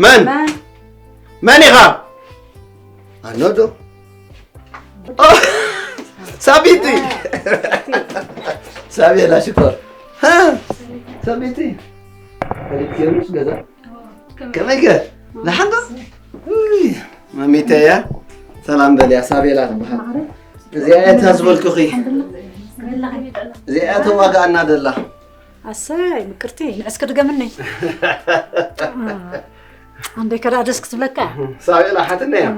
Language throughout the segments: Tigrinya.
መን መን ኢኻ? ኣኖዶ ሳቢቲ ሳቤላ ሽኮር። ሳቤቲ ፈሊጥኪ ምስ ገዛ ከመይ ከ? ደሓን ዶ? ማሚተ እያ። ሰላም በልያ። ሳቤላ ትበሃል። እዚኣ እያ እታ ዝበልኩኺ። እዚኣ እያ ተዋግኣና ደላ። ኣሰይ ምቅርቲ ንዕስ ክድገምኒ። ኣንደይ ከዳ ደስ ክትብለካ። ሳቤላ ሓትነ እያ።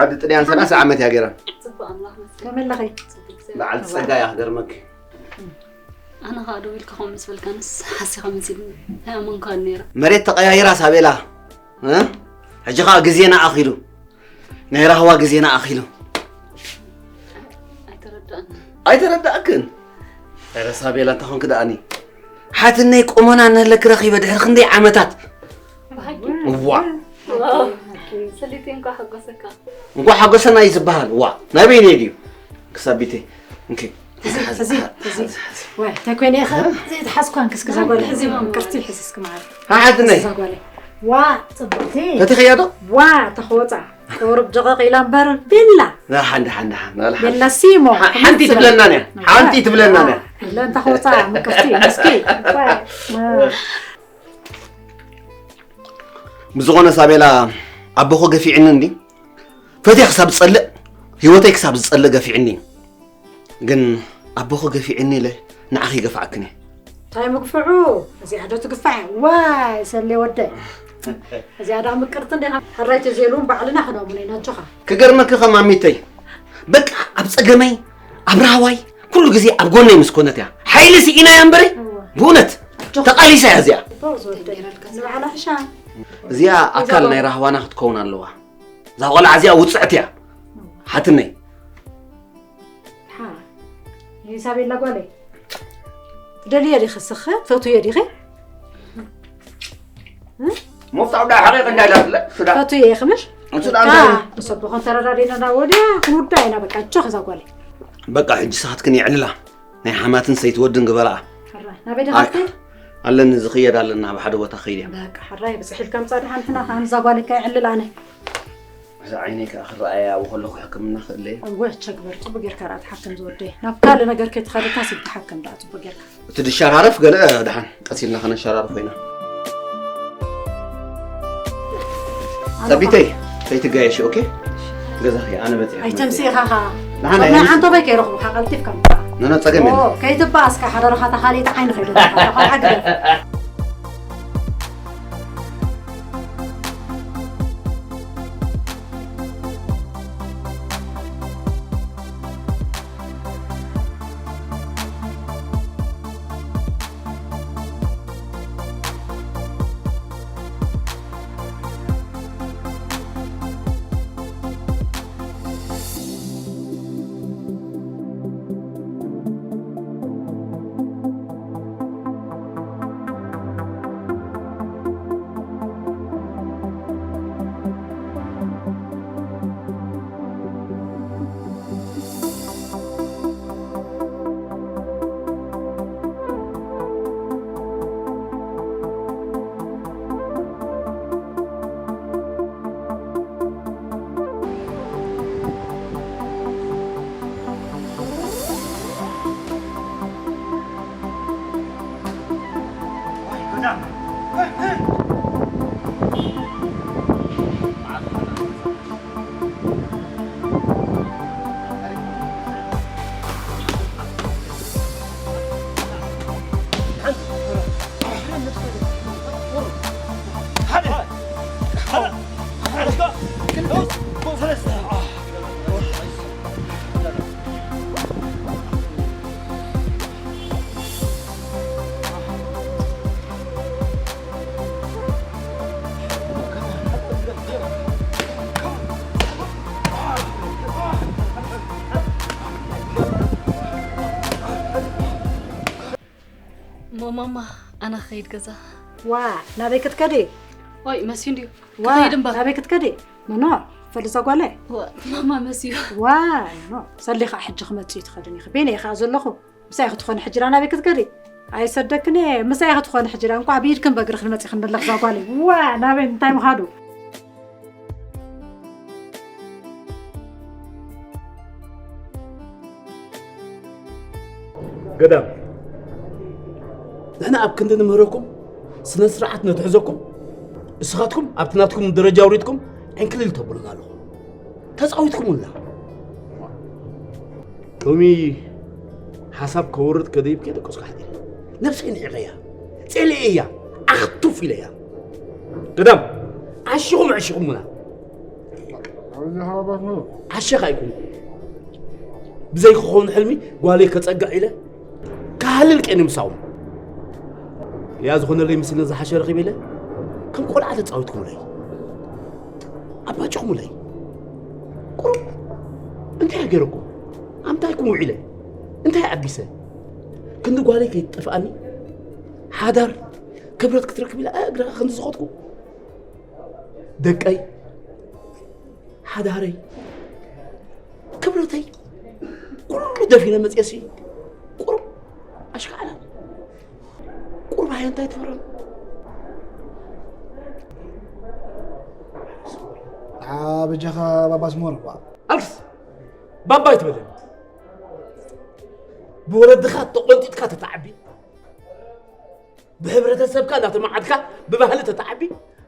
ዓዲ ጥልያን ሰላሳ ዓመት እያ ገይራ። ከመለኺ? በዓል ፀጋ እያ ክገርመኪ። ኣነ ከዓ ደው ኢልካ ከምኡ ምስ በልካንስ ሓሲኻ መሲሉኒ ኣይኣመንካን ነይረ። መሬት ተቐያይራ ሳቤላ። ሕጂ ከዓ ግዜና ኣኺሉ፣ ናይ ራህዋ ግዜና ኣኺሉ። ኣይተረዳእን። ኣይተረዳእክን? ረ ሳቤላ እንታይ ኮንክ ደኣኒ? ሓትነይ ቆመና ነለክ ረኺበ ድሕሪ ክንደይ ዓመታት። እዋ። ሰሊቲ እንኳ ሓጎሰካ። እንኳ ሓጎሰና እዩ ዝበሃል። ዋ ናይ በይነይ ድዩ? ክሳቢተይ እንኪ። እዚ ወይ ተኮይነ ኢኻ ዘይተሓዝኳን ክስክዛ ጓል ሕዚ ቅርቲ ሕዚ እስኪ ማዓር ሓሓትነይ እዛ ጓል ዋ ጽብቕቲ ፈቲኽያ ዶ? ዋ ተኸወጻ ቁሩብ ደቐቕ ኢላ እምበር ቤላ ሓንዳ ሓንዳ ሓንዳ ቤላ ሲሞ ሓንቲ ትብለና ያ ሓንቲ ትብለና ያ ኢላ እንተ ኸወጻ ምቅርቲ እስኪ ብዝኾነ ሳቤላ ኣቦኹ ገፊዕኒ እንዲ ፈትየ ክሳብ ዝጸልእ ህይወተይ ክሳብ ዝጸልእ ገፊዕኒ ግን ኣቦኹ ገፊዕኒ ኢለ ንዓኺ ይገፍዓክን እየ እንታይ ምግፍዑ እዚኣ ዶ ትግፋዕ ዋይ ሰሌ ወደ እዚኣ ዳ ምቅርቲ እንዲኻ ሕራይ ተዘይልዎም ባዕልና ክነእምኖ ኢና ኣጆኻ ክገርመኪ ከማሚተይ በቃ ኣብ ጸገመይ ኣብ ራህዋይ ኩሉ ግዜ ኣብ ጎነይ ምስ ኮነት እያ ሓይሊ ስኢና እያ እምበረይ ብእውነት ተቓሊሳ እያ እዚኣ እዚኣ ኣካል ናይ ራህዋና ክትከውን ኣለዋ እዛ ቆልዓ እዚኣ ውፅዕቲ እያ ሓትነይ ኢሳቤላ ጓለይ ትደልዮ ዲኺ ስኸ ትፈትውዮ ዲኺ ሞፍታው ዳ ሓቂቅ እንዳይላትለ ስዳ ፈትውዮ ኢኺ ምሽ እሱ ዳ እንታይ ምስ ኣቦኹም ተረዳዲና ናብ ወዲያ ክንውዳ ኢና በቃ ጆኽ እዛ ጓለይ በቃ ሕጂ ሰኻትክን የዕልላ ናይ ሓማትን ሰይትወድን ግበራኣ ናበይ ደኻትከ ኣለኒ ዝኽየድ ኣለና ኣብ ሓደ ቦታ ኸይድ እያ በቃ ሕራይ ብፅሒልካ ምፃ ድሓን ሕና ከዓን እዛ ጓለይ ከየዕልል ኣነ እዛ ዓይነይ ከዓ ክረኣያ ኣብኡ ከለኹ ሕክምና ክእለየ እወ ቸግበር ፅቡቅ ጌርካ ርኣ ትሓክም ዝወደይ ናብ ካልእ ነገር ከይትኸደካ ሲብ ትሓክም ደኣ ፅቡቅ ጌርካ እቲ ድሸራረፍ ገለ ድሓን ቀስ ኢልና ከነሸራርፎ ኢና ሰቢተይ ከይትጋየሽ ኦኬ ገዛኺ ኣነ በፂሐ ኣይተምሲኻ ኻ ንሓን ናይ ሓንቶ በይ ከይረኽቡኻ ቀልጢፍካ ምጣ ነነ ፀገም የለ ከይትባኣስካ ሓደረኻ ተኻሊእቲ ዓይኒ ከይደካ ተኻልዓ ግደፍ ሞማማ ኣና ኸይድ ገዛ ዋ ናበይ ክትከዲ ኦይ መስዩ እንድዩ ዋ ናበይ ክትከዲ ምኖ ፈልዛ ጓለ ማማ መስዩ ዋ ኖ ሰሊኻ ሕጂ ክመጽእ ትኸድን ኢኺ ቤነ ኢኻ ዘለኹ ምሳይ ክትኾኒ ሕጂ ናበይ ክትከዲ ኣይሰደክን እየ። ምሳይ ክትኾን ሕጂ ዳ እንኳዕ ብኢድክን በእግርኽን መጺኽን ዘለኽዛ ጓለይ። ዋ፣ ናበይ እንታይ ምኻዱ? ገዳም፣ ንሕና ኣብ ክንዲ ንምህረኩም፣ ስነ ስርዓት ነትሕዘኩም፣ እስኻትኩም ኣብቲ ናትኩም ደረጃ ውሪድኩም ዕንክሊል ተብሉና ኣለኹም። ተጻዊትኩምላ። ሎሚ ሓሳብ ከውርድ ከደይብ ከይደቀስኩ ሓዲረ። ነብሰይ ንዒቐያ፣ ጸሊኤያ፣ ኣኽቱፍ ኢለያ። ገዳም፣ ዓሺኹም ኣዕሺኹምና። ዓሸኻ ኣይኮንኩ። ብዘይ ክኸውን ሕልሚ ጓለይ ከጸግዕ ኢለ ክሃልል ቀኒ ምሳኹም። ያ ዝኾነለይ ምስልና ዝሓሸ ረኺበ ኢለ ከም ቆልዓ ተጻዊትኩምለይ። ኣባጭኹምለይ። ቁሩብ እንታይ ገይረኩም? ኣምታይኩም ውዒለ? እንታይ ኣቢሰ? ክንዲ ጓለይ ከይትጠፍኣኒ ሓዳር ክብረት ክትረክብ ኢለ እግራ ክንዲ ዝኸድኩ ደቀይ ሓዳረይ ክብረተይ ኩሉ ደፊነ መፅየሲ ቁሩብ ኣሽካዕላ ቁሩብ ሃየ እንታይ ትፈረም በጃኻ ባባስ ሞር እባ ኣልክስ ባባ ይትበለኒ ብወለድኻ ተቆንጢጥካ ተተዓቢ ብሕብረተሰብካ እንዳተማዓድካ ብባህሊ ተተዓቢ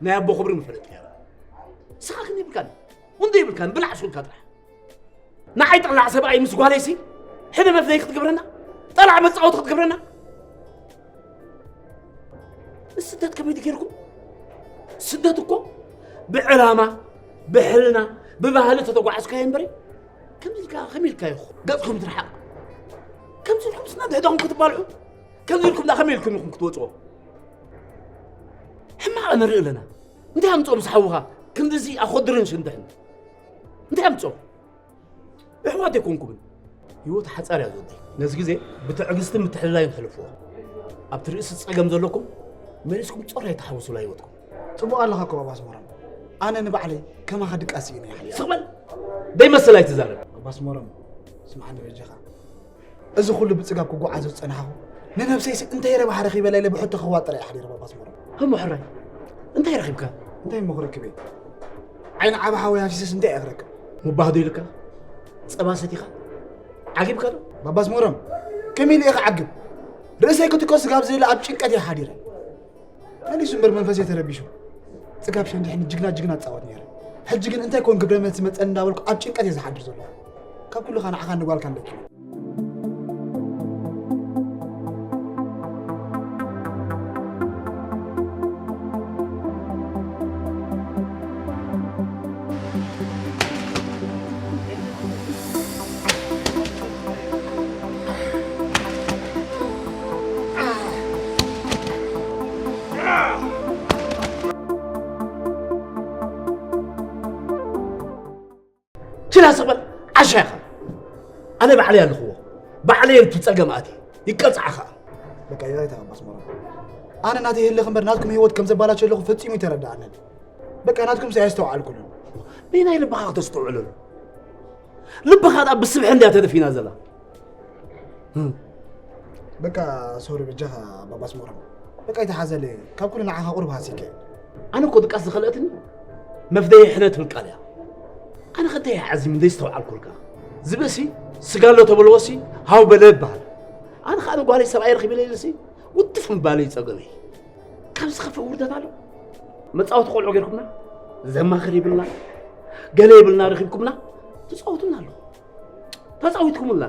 ናይ ኣቦ ክብሪ ምፈለጥ ነይሩ ንስኻ ግን ይብልካን ወንዶ ይብልካን ብላዕ ስልካ ጥራሕ ንዓይ ጠላዕ ሰብኣይ ምስ ጓለይሲ ሕነ መፍለይ ክትገብረና ጠላዕ መፃወቲ ክትገብረና ስደት ከመይ ገይርኩም ስደት እኮ ብዕላማ ብሕልና ብባህሊ ተተጓዓዝካዮ እምበሪ ከምዚ ኢልካ ከመይ ኢልካ ኢኹ ገፅኩም ትርሓቕ ከምዚ ኢልኩም ስና ድሕዳኹም ክትባልዑ ከምዚ ኢልኩም ዳ ከመይ ኢልኩም ኢኹም ክትወፅዎ ሕማቕ ንርኢ ኣለና እንታይ ኣምፅኦ ምስ ሓውኻ ክንድዚ ኣኾድርን ሽንድሕን እንታይ ኣምፅኦ ኣሕዋት ኣይኮንኩምን ህይወት ሓፃር እያ ዝወደይ ነዚ ግዜ ብትዕግስትን ምትሕልላይን ሕልፍዎ ኣብቲ ርእሲ ፀገም ዘለኩም መሊስኩም ፆር ኣይተሓውሱላ ህይወትኩም ፅቡቅ ኣለኻ እኮ ባባ ኣስመሮም ኣነ ንባዕለይ ከማኻ ድቃስ እየ ናይ ሓሊያ ስቕበል ደይመሰል ኣይትዛረብ ባባ ኣስመሮም ስምዓኒ በጃኻ እዚ ኩሉ ብፅጋብ ክጓዓዞ ዝፀናሕኹ ንነብሰይሲ እንታይ ረብሓ ረኺበላ ኢለ ብሕቶ ከዋጥራ እየ ሓዲረ ባባ ኣስመሮም ህሞ ሕራይ እንታይ ረኺብካ እንታይ እሞ ክረክብ እየ ዓይኒ ዓብ ሓወይ ሃሲሰስ እንታይ እየ ክረክብ ሙባህዶ ኢልካ ጸባ ሰቲኻ ዓጊብካ ዶ ባባስ ሞረም ከመይ ኢለ እየ ክዓግብ ርእሰይ ክትኮ ስጋብ ዝደለ ኣብ ጭንቀት እየ ሓዲረ መሊሱ እምበር መንፈሰይ ተረቢሹ ጽጋብ ሸንዲሕኒ ጅግና ጅግና እጻወት ነይረ ሕጂ ግን እንታይ ኮን ግብረ መልሲ መጸኒ እንዳበልኩ ኣብ ጭንቀት እየ ዝሓድር ዘለኹ ካብ ኩልኻ ንዓኻ ንጓልካ ንደኪመ ችላ ስቕ በል ዓሻ ኢኻ ኣነ ባዕለይ ኣለኽዎ ባዕለይ እቲ ጸገም ኣትየ ይቀጽዓ ኸኣ በቃ ይቕሬታ ኣባ ኣስመሮም ኣነ ናተይ ህልኽ እምበር ናትኩም ህይወት ከም ዘባላሸለኹ ፈጺሙ ኣይተረድኣንን በቃ ናትኩም ኣየስተውዓልኩሉን በየናይ ልብኻ ክተስተውዕለሉ ልብኻ ዳ ብስብሒ እንድያ ተደፊና ዘላ በቃ ሶሪ በጃኻ ባባ ኣስመሮም በቃ ይተሓዘለይ ካብ ኩሉ ንዓኻ ቁሩብ ሃሲከ ኣነ እኮ ድቃስ ዝኸልአትኒ መፍደይ ሕነ ትብል ቃል እያ ኣነ ከንተ እያ ዓዚም ዘይስተውዓልኩልካ ዝብእሲ ስጋ ኣሎ ተበልዎሲ ሃው በለ ይበሃል ኣነ ከዓ ንጓለይ ሰብኣይ ረኺበ ኢለሲ ውትፍ ምባለይ ይፀገመይ ካብ ዝኸፍእ ውርደት ኣሎ መፃወቲ ቆልዑ ገይርኩምና ዘማኽር ይብልና ገለ ይብልና ረኺብኩምና ትፃወቱና ኣለኹ ተፃዊትኩምና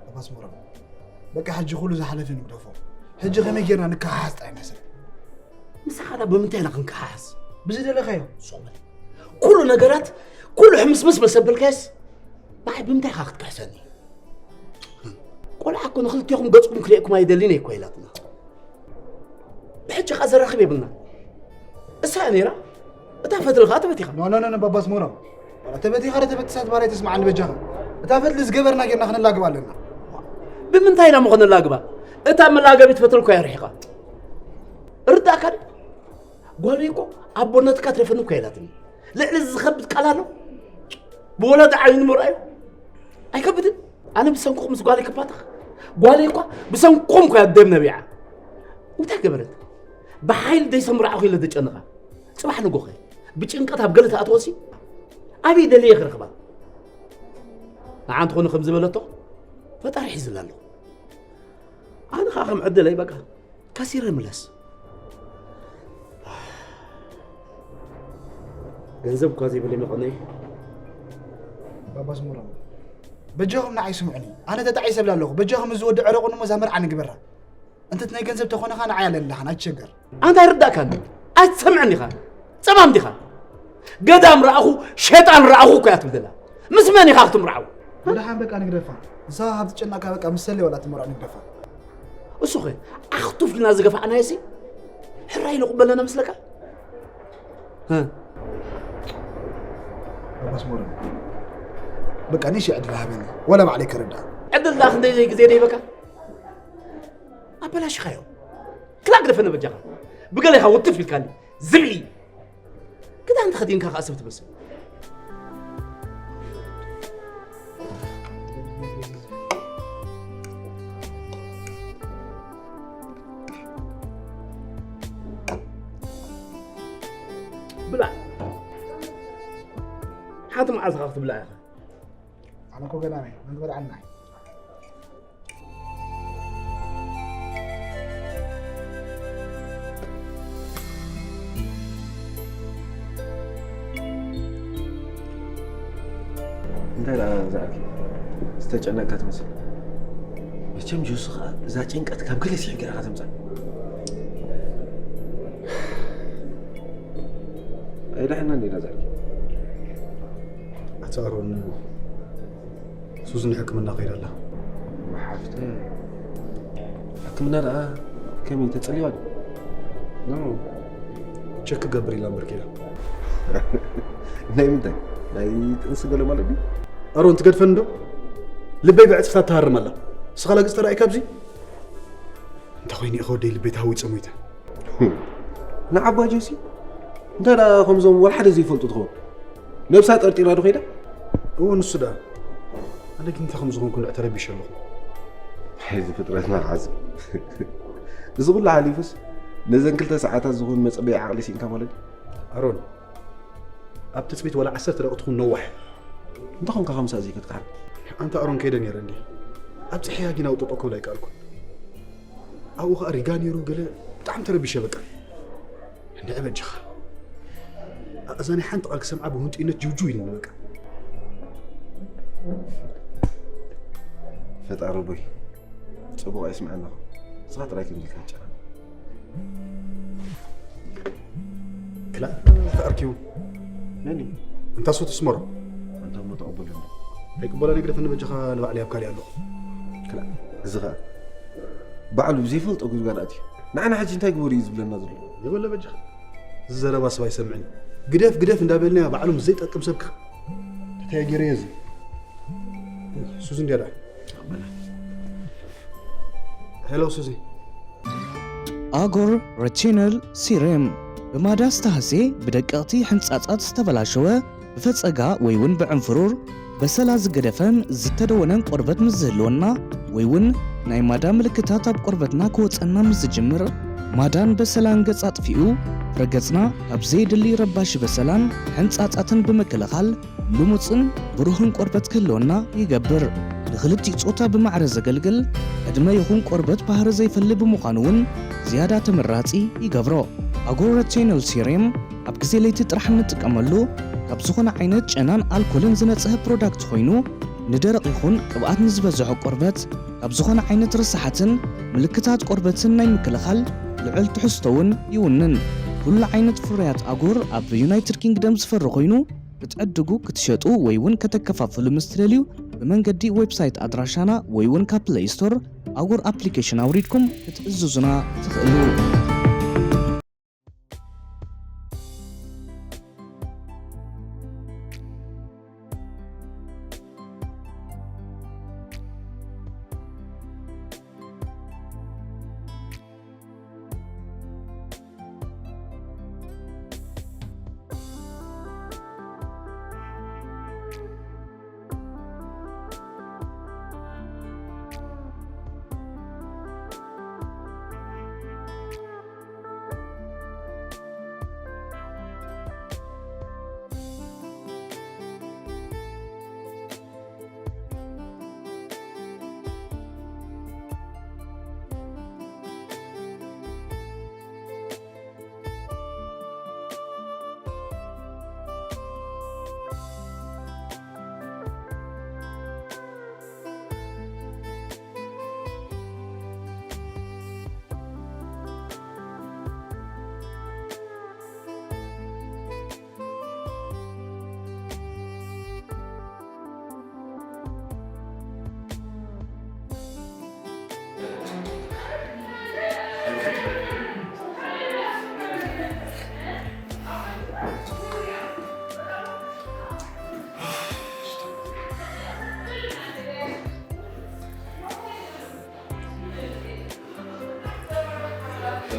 ኣባስ ሞረም በቃ ሕጂ ኩሉ ዝሓለፈ ንግደፎ ሕጂ ከመይ ጌርና ንከሓሓስ ጥራይ ንሕሰብ ምሳኻ ዳ ብምንታይ ኢና ክንከሓሓስ ብዝደለኻዮ ሱቕ በል ኩሉ ነገራት ኩሉ ሕምስምስ መሰበልካየስ ንዓይ ብምንታይ ኢኻ ክትክሕሰኒ ቆልዓ እኮ ንክልቴኹም ገፅኩም ክርእየኩም ኣይደልን እኮ ኢላትና ብሕጂ ኸዓ ዘራኽብ የብልና እሳ እያ ነይራ እታ ፈትሊ ኸዓ ተበቲኻ ኖ ኖ ኖ ባባስ ሞሮም ዋላ ተበቲኻ ዶ ተበቲሳ ትባል ኣይተስምዓኒ በጃኻ እታ ፈትሊ ዝገበርና ጌርና ክንላግባ ኣለና ብምንታይ ኢና እሞ ከነላግባ እታ መላገቢት ፈትሊ እኮ እያ ርሒቓ ርዳእካ ድዩ ጓለይ እኮ ኣቦነትካ ትረፈኒ እኮ ኢላትኒ ልዕሊ እዚ ዝኸብድ ቃል ኣሎ ብወለዲ ዓይኒ ምርኣዩ ኣይከብድን ኣነ ብሰንኩኹም ምስ ጓለይ ክፋተኽ? ጓለይ እኳ ብሰንኩኹም እኳ እያ ደም ነቢዓ። እንታይ ገበረት? ብሓይሊ ደይሰምርዓኹ ኢለ ዘጨንቓ። ጽባሕ ንጎኸ ብጭንቀት ኣብ ገለ ትኣትወሲ? ኣበይ ደልየ ክረኽባ? ንዓ እንተኾነ ከም ዝበለቶ ፈጣሪ ሒዝላ ኣለኹ። ኣነ ኸዓ ከም ዕድለይ በቃ ከሲረ ምለስ። ገንዘብ እኳ ዘይብለይ መቐነይ። ባባ ስሙሮም፣ በጃኹም ንዓይ ስምዑኒ። ኣነ ተጣዒሰ እብላ ኣለኹ። በጃኹም እዚ ወዲ ዕረቑኒ እሞ እዛ መርዓ ንግበራ። እንተ እቲ ናይ ገንዘብ ተኾነ ኸኣ ንዓይ ኣለኒ ደሓን፣ ኣይትሸገር። ኣንታ ኣይርዳእካን። ኣይትሰምዕን ዲኻ? ጸማም ዲኻ? ገዳም ረኣኹ፣ ሸጣን ረኣኹ እኮ እያ ትብል ዘላ። ምስ መን ኢኻ ክትምርዓው? ደሓን በቃ ንግደፋ። ንሳ ካብ ትጨነቕካ በቃ ምስ ሰሌ ዋላ ትምርዖ ንግደፋ። እሱ ኸ ኣኽቱፍ ኢልና ዝገፋዕናዮ ሲ ሕራይ ኢሉ ክቕበለና መስለካ? ባባ ስሙሮም፣ በቃ ንእሽተይ ዕድል ሃበኒ፣ ዋላ ባዕለይ ክርዳእ። ዕድል ደኣ ክንደይ ግዜ ደይበካ ኣበላሽኻዮ። ክላእ ግደፈኒ በጃኻ። ብገለ ኢኻ ውትፍ ኢልካኒ። ዝብኢ። ክዳን ተኸዲንካ ከኣ ሰብ ትመስል። ብላዕ። ሓንቲ መዓልቲ ኸኣ ክትብላዕ ኢኻ። ኣነ እኮ ገና ነኝ። መን ዝበልዓና? እንታይ ደኣ ዝኣኪ ዝተጨነቅካ ትመስል። መቸም ጆሲ ኸኣ እዛ ጭንቀት ካብ ገለ ስሒብካ ኢኻ ተምጻ። ኣይደሕና እንዲና ዝኣኪ። ኣታ ኣሮን ሱዚ ንሕክምና ከይዳ ኣላ። ሓፍተ ሕክምና ደኣ ከመይ ተጸሊዋ ድዩ? ቸክ ክገብር ኢላ እምበር ከይዳ። ናይ ምንታይ ናይ ጥንሲ ገለ ማለት ድዩ? ኣሮን ትገድፈኒ ዶ? ልበይ ብዕጽፍታት ትሃርም ኣላ። እስኻ ላግጽ ተራእይካ ኣብዚ እንታይ ኮይኑ ኢኻ ወደይ ልበይ ተሃዊጸ ሞይተ። ንዓባ ጆሲ እንታይ ደኣ ከምዞም ወላ ሓደ ዘይፈልጡ ትኸውን ነብሳ ጠርጢራ ዶ ከይዳ? እወ ንሱ ደኣ ኣነ ግን እንታይ ከም ዝኾንኩ እንድዒ ተረቢሸ ኣለኹ። እዚ ፍጥረትና ሓዚ እዚ ኩሉ ሓሊፉስ ነዘን ክልተ ሰዓታት ዝኾን መጸበዪ ዓቕሊ ስኢንካ ማለት ድዩ? ኣሮን ኣብ ትጽቢት ወላ ዓሰርተ ደቂ ትኹን ነዋሕ። እንታይ ኾንካ ከምሳ ዘይከትካሓል? ኣንታ ኣሮን ከይደ ነይረ እንዲ ኣብ ጽሕያ ጊና ውጥጦ ክብል ኣይከኣልኩን። ኣብኡ ኸኣ ሪጋ ነይሩ ገለ ብጣዕሚ ተረቢሸ በቃ። እንድዒ በጃኻ ኣእዛነይ ሓንቲ ቃል ክሰምዓ ብህንጡይነት ጅውጅው ኢሉኒ በቃ። ፈጣሪ ኣቦይ ጽቡቕ ኣይስምዓና ንስኻ ጥራይ ከም ኢልካ ጨና። ክላ ተኣርኪቡ መን እዩ? እንታ ሱ ትስመሮ ኣንታ እሞ ተቐበለኒ። ኣይቅበላ ነግደፈኒ በጃኻ ንባዕለይ ኣብ ካሊእ ኣለኹ። ክላ እዚ ኸኣ ባዕሉ ብዘይፈልጦ ጉድጓድ ኣትዩ ንዓና ሕጂ እንታይ ግበሩ እዩ ዝብለና ዘሎ? የበለ በጃኻ እዚ ዘረባ ሰብ ኣይሰምዕን እዩ። ግደፍ ግደፍ እንዳበልናዮ ባዕሉ ምስ ዘይጠቅም ሰብ ክኽ እንታይ ገይረዮ እዚ ሱዚ እንድያ ደኣ ሄሎ ሱዚ ኣጎር ረቲነል ሲረም ብማዳ ዝተሃስየ ብደቀቕቲ ሕንጻጻት ዝተበላሸወ ብፈጸጋ ወይ እውን ብዕንፍሩር በሰላ ዝገደፈን ዝተደወነን ቆርበት ምስ ዝህልወና ወይ እውን ናይ ማዳ ምልክታት ኣብ ቆርበትና ክወጸና ምስ ዝጅምር ማዳን በሰላን ገጽ ኣጥፊኡ ፍረገጽና ካብ ዘየድሊ ረባሺ በሰላን ሕንጻጻትን ብምክልኻል ልሙጽን ብሩህን ቆርበት ክህልወና ይገብር። ንኽልቲኡ ጾታ ብማዕረ ዘገልግል ዕድመ ይኹን ቆርበት ባህሪ ዘይፈሊ ብምዃኑ እውን ዝያዳ ተመራጺ ይገብሮ። ኣጎረ ቴነል ሴሬም ኣብ ግዜ ለይቲ ጥራሕ እንጥቀመሉ ካብ ዝኾነ ዓይነት ጨናን ኣልኮልን ዝነጽሀ ፕሮዳክት ኮይኑ ንደረቕ ይኹን ቅብኣት ንዝበዝሖ ቆርበት ካብ ዝኾነ ዓይነት ርሳሓትን ምልክታት ቆርበትን ናይ ምክልኻል ልዑል ትሕዝቶ እውን ይውንን። ኩሉ ዓይነት ፍርያት ኣጎር ኣብ ዩናይትድ ኪንግደም ዝፈሪ ኮይኑ ክትዕድጉ ክትሸጡ ወይ እውን ከተከፋፍሉ ምስ ትደልዩ ብመንገዲ ዌብሳይት ኣድራሻና ወይ እውን ካብ ፕለይ ስቶር ኣጎር ኣፕሊኬሽን ኣውሪድኩም ክትእዝዙና ትኽእሉ።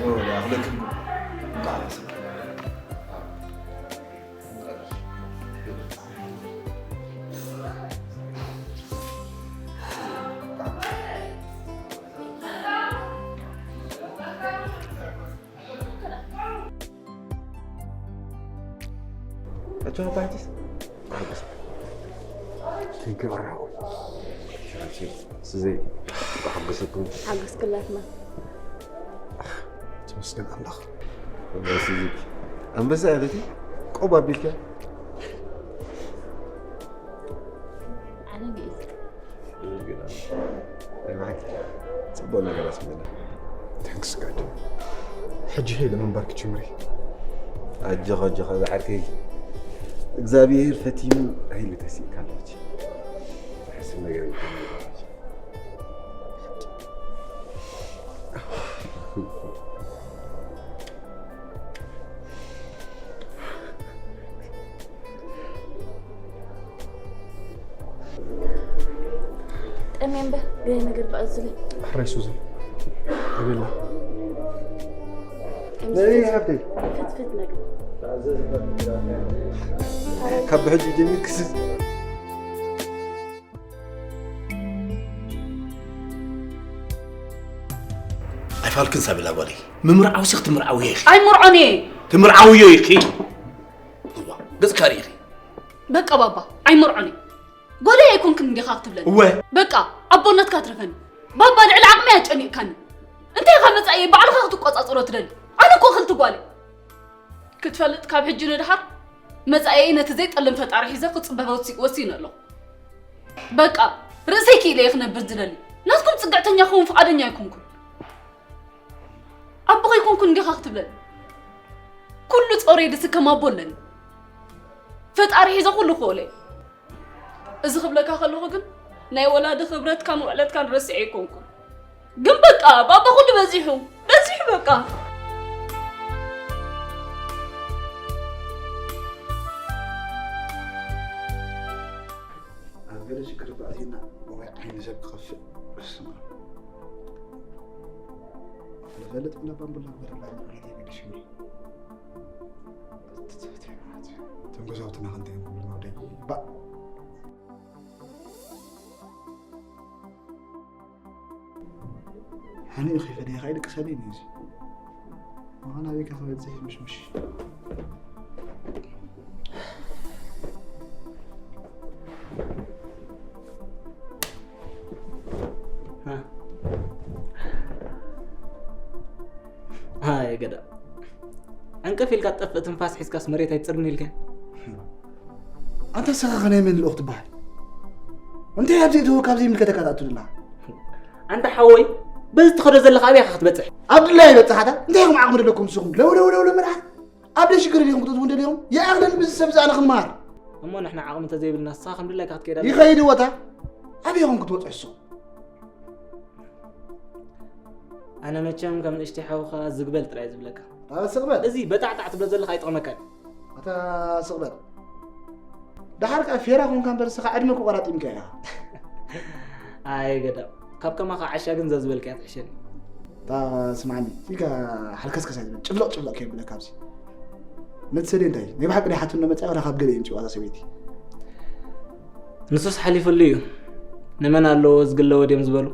ይኣኽለክን። ኣጆኻ ባሕቲስ። ሓጎስ። ቴንኪ በራኹ። ስዘይ፣ ሓጎሰኩም። ሓጎስ ክላትና። ተመስገን ኣምላኽ። ኣንበሳ እዚኪ። ኣንበሳ እያ በቲ። ቆብ ኣቢልካ። ኣነ ግእዝ። ጽቡቅ ነገር ኣስሚዕና። ታንክስ ጋድ። ሕጂ ሄ ለመንባር ክጅምሪ። ኣጆኻ፣ ኣጆኻ ዝዓርከይ። እግዚኣብሔር ፈቲኑ ኃይሊ ተሲእካ ኣሎ ሕጂ። ዝሕስብ ነገር የለን። ጠሜ እምበር ገለ ነገር በኣዝለይ። ሕራይ ሱዚ። ኣቤላ። ነይ ሃብተይ። ፍትፍት ነገር። ካብ ብሕጂ ጀሚርክስ ኣይፋልክን ሳቤላ ጓለይ። ምምርዓው ሲ ክትምርዓውዮ ኢኺ። ኣይምርዖን እየ። ትምርዓውዮ ኢኺ። እዋ፣ ገጽካ ርኢኺ። በቃ ባባ፣ ኣይምርዖን እየ። ጓለይ ኣይኮንክን እንዲኻ ክትብለኒ። እወ። በቃ፣ ኣቦነትካ ትረፈኒ። ባባ፣ ልዕሊ ዓቕመይ ኣጨኒቕካኒ። እንታይ ኢኻ መጻኢየይ ባዕልኻ ክትቆጻጸሮ ትደሊ? ኣነ እኮ ክልቲ ጓል እየ። ክትፈልጥ ካብ ሕጂ ንድሓር መጻኢየይ ነቲ ዘይጠልም ፈጣሪ ሒዘ ክጽበ ወሲ-፣ ወሲነ ኣለኹ። በቃ፣ ርእሰይ ክኢለ እየ ክነብር ዝደሊ። ናትኩም ጽግዕተኛ ክኸውን ፍቓደኛ ኣይኮንኩን። ኣቦ ከይኮንኩ እንዲኻ ክትብለኒ? ኩሉ ጾረይ ድስከም ኣቦ ኣለኒ። ፈጣሪ ሒዘ ኩሉ ክእሎ እየ። እዚ ክብለካ ከለኹ ግን ናይ ወላዲ ክብረትካን ውዕለትካን ረሲዐ ኣይኮንኩን። ግን በቃ፣ ባባ ኩሉ በዚሑ፣ በዚሑ በቃ። ኣብ ገለ ሽግር እኳ ኣቲና ወይ ዓይኒ ሰብ ክኸፍእ ርስማ። ዝፈልጥ እንዳ ባምቡላ ክበረላ ማለት እዩ ሽሚ። ትምህርቲ ማለት እዩ። እቶም ገዛውትና ክንደይ ክብሉ ወደይ። ባእ። ሓኒኡ ከይፈለየ ከኣ ይድቅሰለይ እዩ እዚ። መኻን ኣበይ ከ ክበጽሕ እዩ ምሽምሽ? ሃ። ሃየ ገዳ። ዕንቅፍ ኢልካ ትጠፍእ ትንፋስ ሒዝካስ መሬት ኣይትጽርን ኢልካ? ኣንታ ንስኻ ከ ናይ መን ልኡኽ ትበሃል? እንታይ ኣብዚ እትህቦ ካብ ዘይምልከተካ ትኣቱ ዘለኻ? ኣንታ ሓወይ፣ በዚ ትኸዶ ዘለኻ ኣበይ ኢኻ ክትበጽሕ? ኣብ ድላዩ ይበጽሕ ኣታ። እንታይ ኢኹም ዓቕሚ ዘለኩም ንስኹም? ለው ለው ለው ለው መርዓት። ኣብ ደይ ሽግር ዲኹም ክትእትዉ እንደሊኹም? ይኣኽለኒ ምስዚ ሰብ እዚ ኣነ ክመሃር። እሞ ንሕና ዓቕሚ እንተዘይብልና ንስኻ ከም ድላይካ ክትከይድ ኣለካ። ይኸይድ ወታ። ኣበይ ኢኹም ክትበጽሑ ንስኹም? ኣነ መቸም ከም ንእሽተይ ሓውኻ ዝግበል ጥራይ ዝብለካ። ኣታ ስቕ በል። እዚ በጣዕጣዕ ትብሎ ዘለኻ ኣይጠቕመካን። ኣታ ስቕ በል። ደሓር ከኣ ፌራ ኮንካ እምበር ንስኻ ዕድመ እኮ ቆራጢምካ ኢኻ። ኣየ ገዳም፣ ካብ ከማኻ ዓሻ ግን ዘዝበልካያ ትሕሸኒ። እታ ስምዓኒ፣ እዚጋ ሓልከስከስ ኣይትበል፣ ጭፍለቕ ጭፍለቕ ከየብለካ ኣብዚ። ነቲ ሰደይ እንታይ እዩ? ናይ ብሓቂ ናይ ሓትኖ መጻኢ ዋላ ካብ ገለ የምጽእዋ እዛ ሰበይቲ? ንሱስ ሓሊፉሉ እዩ። ንመን ኣለዎ ዝግለዎ ድዮም ዝበሉ?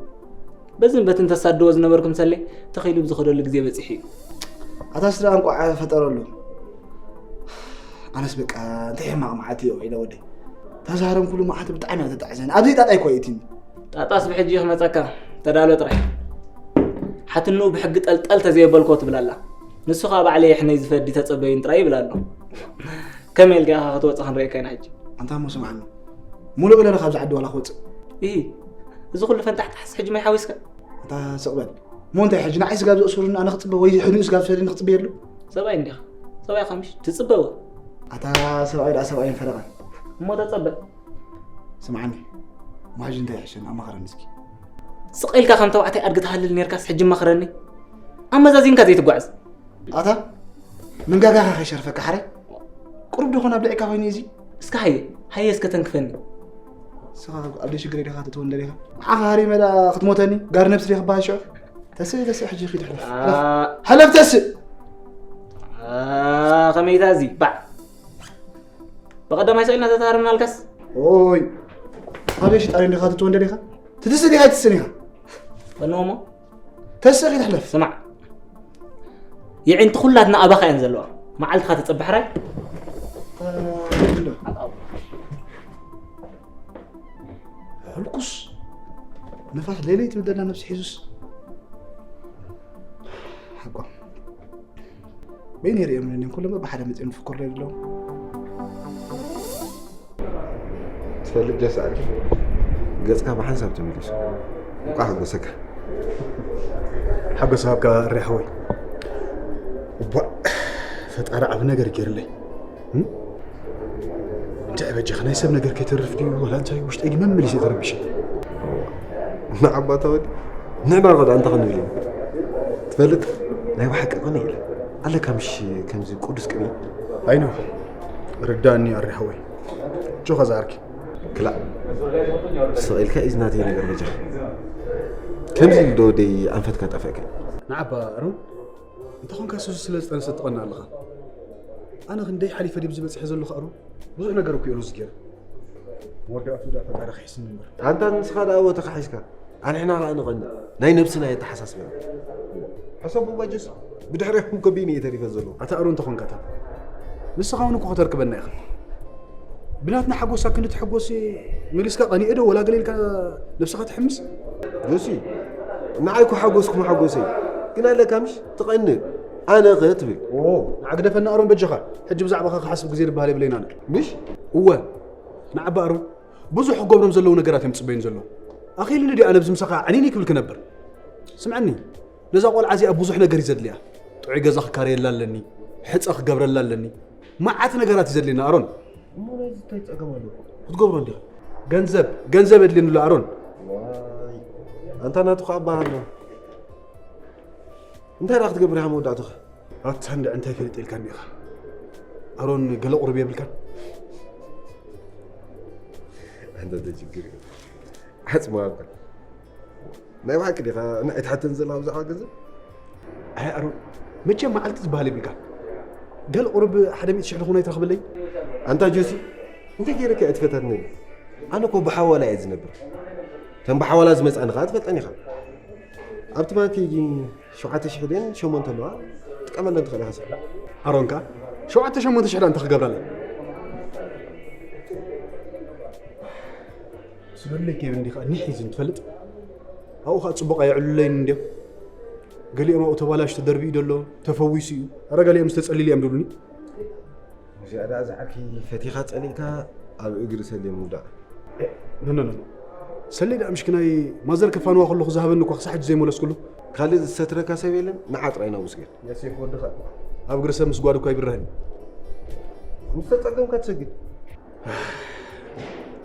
በዝን በትን ተሳድዎ ዝነበርኩም ሰሌ ተኺሉ ብዝኸደሉ ግዜ በጺሑ እዩ። ኣታ ስድራ እንቋዕ ፈጠረሉ። ኣነስ በቃ እንታይ ሕማቕ መዓልቲ እዩ ኢለ ወደይ። ተዛረምኩሉ መዓልቲ ብጣዕሚ እያ ተጣዕሰኒ። ኣብዘይ ጣጣ እኮ እዩ እቲኒ። ጣጣስ ብሕጂ ክመጸካ ተዳሎ ጥራይ። ሓትንኡ ብሕጊ ጠልጠል ተዘየበልኮ ትብል ኣላ። ንሱ ኸኣ ባዕለይ የሕነይ ዝፈዲ ተጸበዩን ጥራይ ይብል ኣሎ። ከመይ ኢልካ ኢኻ ክትወጽእ ክንርእየካ ኢና ሕጂ። ኣንታ እሞ ስምዓኒ። ሙሉእ ኢለ ካብዚ ዓዲ ዋላ ክወጽእ። ኢሂ፣ እዚ ኩሉ ፈንጣሕጣሕስ ሕጂ ማይ ሓዊስካ? ኣንታ ስቕ በል። እሞ እንታይ ሕጂ ንዓይ ስጋብ ዘእስሩኒ ኣነ ክጽበ ወይ ሕኒኡ ስጋብ ዝፈድየኒ ክጽበየሉ? ሰብኣይ እንዲኻ። ሰብኣይ ኸምሽ ትጽበ እወ። ኣታ ሰብኣይ ደኣ ሰብኣይን ፈረቓን። እሞ ተጸበ። ስምዓኒ። እሞ ሕጂ እንታይ ይሕሸኒ? ኣማኽረኒ እስኪ። ስቕ ኢልካ ከም ተባዕታይ ኣድጊ ትሃልል ኔርካስ ሕጂ ኣማኽረኒ? ኣመዛዚንካ ዘይትጓዓዝ። ኣታ መንጋጋኻ ከይሸርፈካ ሓራይ። ቁሩብ ዶ ኾን ኣብሊዕካ ኮይኑ እዚ? እስከ ሃየ፣ ሃየ እስከ ተንክፈኒ። ንስኻ ኣብ ደይ ሽግረይ ዲኻ ትእትወኒ ደሊኻ? ንዓኻ ሃሪመ ደኣ ክትሞተኒ? ጋር ነብሲ ዲኻ ክበሃል ሽዑ? ተስእ፣ ተስእ፣ ሕጂ ኺድ፣ ሕለፍ። ኣ- ሕለፍ፣ ተስእ። ኣ፣ ኸመይታ እዚ? ባዕ። ብቐዳማይ ሰው ኢልና ተተሃረምናልካስ? ኦይ። ኣበይ ሽጣሪ እንዲኻ ትትወንደ ዲኻ? ትትስእ ዲኻ ኣይትስእን ኢኻ? በልዎ እሞ። ተስእ ኺድ፣ ሕለፍ። ስማዕ። የዒንቲ ኩላትና ኣባኻ እየን ዘለዋ። መዓልትኻ ትጸብሕ ራይ? ኣ- ሕልኩስ፣ ንፋስ ለይለይ ትብል ዘላ ነብሲ ሒዙስ። ሓቋ። በይነይ ርእዮም ነኒም ኩሎም በብሓደ መጺኦም ዝፍክሩ ኣለዉ። ትፈልጥ ጀስ ኣኪ፣ ገጽካ ብሓንሳብ ተመሊሱ። እንቋዕ ሓጎሰካ። ሓጎስ ሃብካ እሪ ሓወይ። እቧ፣ ፈጣሪ ዓቢ ነገር ገይርለይ። እም? እንታይ በጃኻ፣ ናይ ሰብ ነገር ከይተርፍ ድዩ? ወላ እንታይ ውሽጠይ ግን መመሊሰ ተረቢሸ። ንዓባታ ወዲ፣ ንዕባር ኸዳ እንታይ ክንብል ኢና? ትፈልጥ፣ ናይ ብሓቂ ቅንኢ ኢለ። ኣለካ ምሽ ከምዚ ቅዱስ ቅንኢ? ኣይኖ፣ ርዳእኒ ኣሪ ሓወይ። ጆኻ ዝኣርኪ። ክላእ፣ ስቕ ኢልካ እዩ ዝናተይ ነገር በጃኻ። ከምዚ ኢሉ ዶ ወደይ ኣንፈትካ ጠፍእካ? ንዓባ ኣሮን፣ እንተኾንካ ሱስ ስለ ዝጠነሰ ትቐንእ ኣለኻ። ኣነ ክንደይ ሓሊፈ ድዩ ኣብዚ በጺሐ ዘለኹ ኣሮን? ብዙሕ ነገር እኮ እዩ ሩዝ ገይረ። መወዳእቱ ደኣ ፈጣሪ ክሕስኒ እምበር። ኣንታ ንስኻ ደኣ ወ ተኻሒስካ፣ ኣንሕና ኸኣ ንቐንእ። ናይ ነብስና የተሓሳስበና። ሕሰቡ ባጀስ፣ ብድሕሪኹም ከቢኒ እየ ተሪፈ ዘለኹ። ኣታ ኣሮን እንተኾንካ እታ፣ ንስኻ እውን እኮ ከተርክበና ኢኻ። ብናትና ሓጎስ ኣብ ክንዲ ትሕጎስ መሊስካ ቀኒኤ ዶ ወላ ገለ ኢልካ ነብስኻ ትሕምስ? ጆሲ፣ ንዓይ እኮ ሓጎስኩም ሓጎሰይ። ግን ኣለካ ምሽ ትቐንእ፣ ኣነ ኸ ትብል። ኦ፣ ንዓ ግደፈና ኣሮን በጃኻ። ሕጂ ብዛዕባኻ ክሓስብ ግዜ ዝበሃል የብለይን ኣነ። ምሽ? እወ፣ ንዓባ ኣሮን ብዙሕ ክገብሮም ዘለዉ ነገራት እዮም ዝጽበዩኒ ዘለዉ። ኣኺሉኒ ድዩ ኣነ ኣብዚ ምሳኻ ዕንይንይ ክብል ክነብር? ስምዐኒ፣ ነዛ ቆልዓ እዚኣ ብዙሕ ነገር እዩ ዘድልያ። ጥዑይ ገዛ ክካረየላ ኣለኒ፣ ሕጸ ክገብረላ ኣለኒ። መዓት ነገራት እዩ ዘድልየኒ ኣሮን። እሞ ናይዚ እንታይ ጸገም ኣለዎ? ክትገብሮ እንዲኻ። ገንዘብ፣ ገንዘብ የድልየኒ ኣሎ ኣሮን። ዋይ፣ ኣንታ ናትኻ ኣባሃሎ። እንታይ ደኣ ክትገብር ኢኻ መወዳእትኻ? ኣታ እንድዒ እንታይ ፈሊጠ ኢልካኒ ኢኻ? ኣሮን ገለ ቁሩብ የብልካን? ኣንታ እንታይ ችግር እዩ? ዓጽማ እባ። ናይ ብሓቂ ዲኻ ንዓይ ትሓተኒ ዘለኻ ብዛዕባ ገንዘብ? ኣይ ኣሮን፣ መቸም መዓልቲ ዝበሃል የብልካን። ገለ ቁሩብ ሓደ ሚእቲ ሽሕ ዝኾነ ኣይትረኽበለይ? ኣንታ ጆሲ፣ እንታይ ገይረካ እየ ትፈታትነኒ? ኣነ እኮ ብሓዋላ እየ ዝነብር። እተን ብሓዋላ ዝመጻኒ ኸኣ ትፈልጠን ኢኻ። ኣብቲ ባንኪ ግን ሸውዓተ ሽሕ ድየን ሸሞንተ ኣለዋ፣ ትጥቀመለን ትኽእል ኢኻ። ኣሮን ከኣ ሸውዓተ ሸሞንተ ሽሕ ደኣ እንታይ ክገብራለን? ስበለይ ኬብ እንዲኻ ኒሕ ሒዝን ትፈልጥ? ኣብኡ ኸኣ ጽቡቕ ኣየዕሉለይን እንድዮም። ገሊኦም ኣብኡ ተባላሽ ተደርቢኡ ደሎ፣ ተፈዊሱ እዩ። ኣረ ገሊኦም ዝተጸሊሉ እዮም ድብሉኒ። እዚኣ ደኣ ዝዓርኪ ፈቲኻ ጸሊእካ ኣብ እግሪ ሰሌ ምውዳቕ። ኖ፣ ኖ፣ ኖ፣ ኖ። ሰሌ ደኣ ምሽኪናይ ማዘር ክፋንዋ ከለኹ ዝሃበኒ እኳ ክሳዕ ሕጂ ዘይመለስኩሉ። ካልእ ዝሰትረካ ሰብ የለን፣ ንዓ ጥራይ ናብኡ ስገድ። የሴፍ ወድኻ ኣብ እግሪ ሰብ ምስጓድ እኳ ይብርህን። ምስ ተጸገምካ ትሰግድ።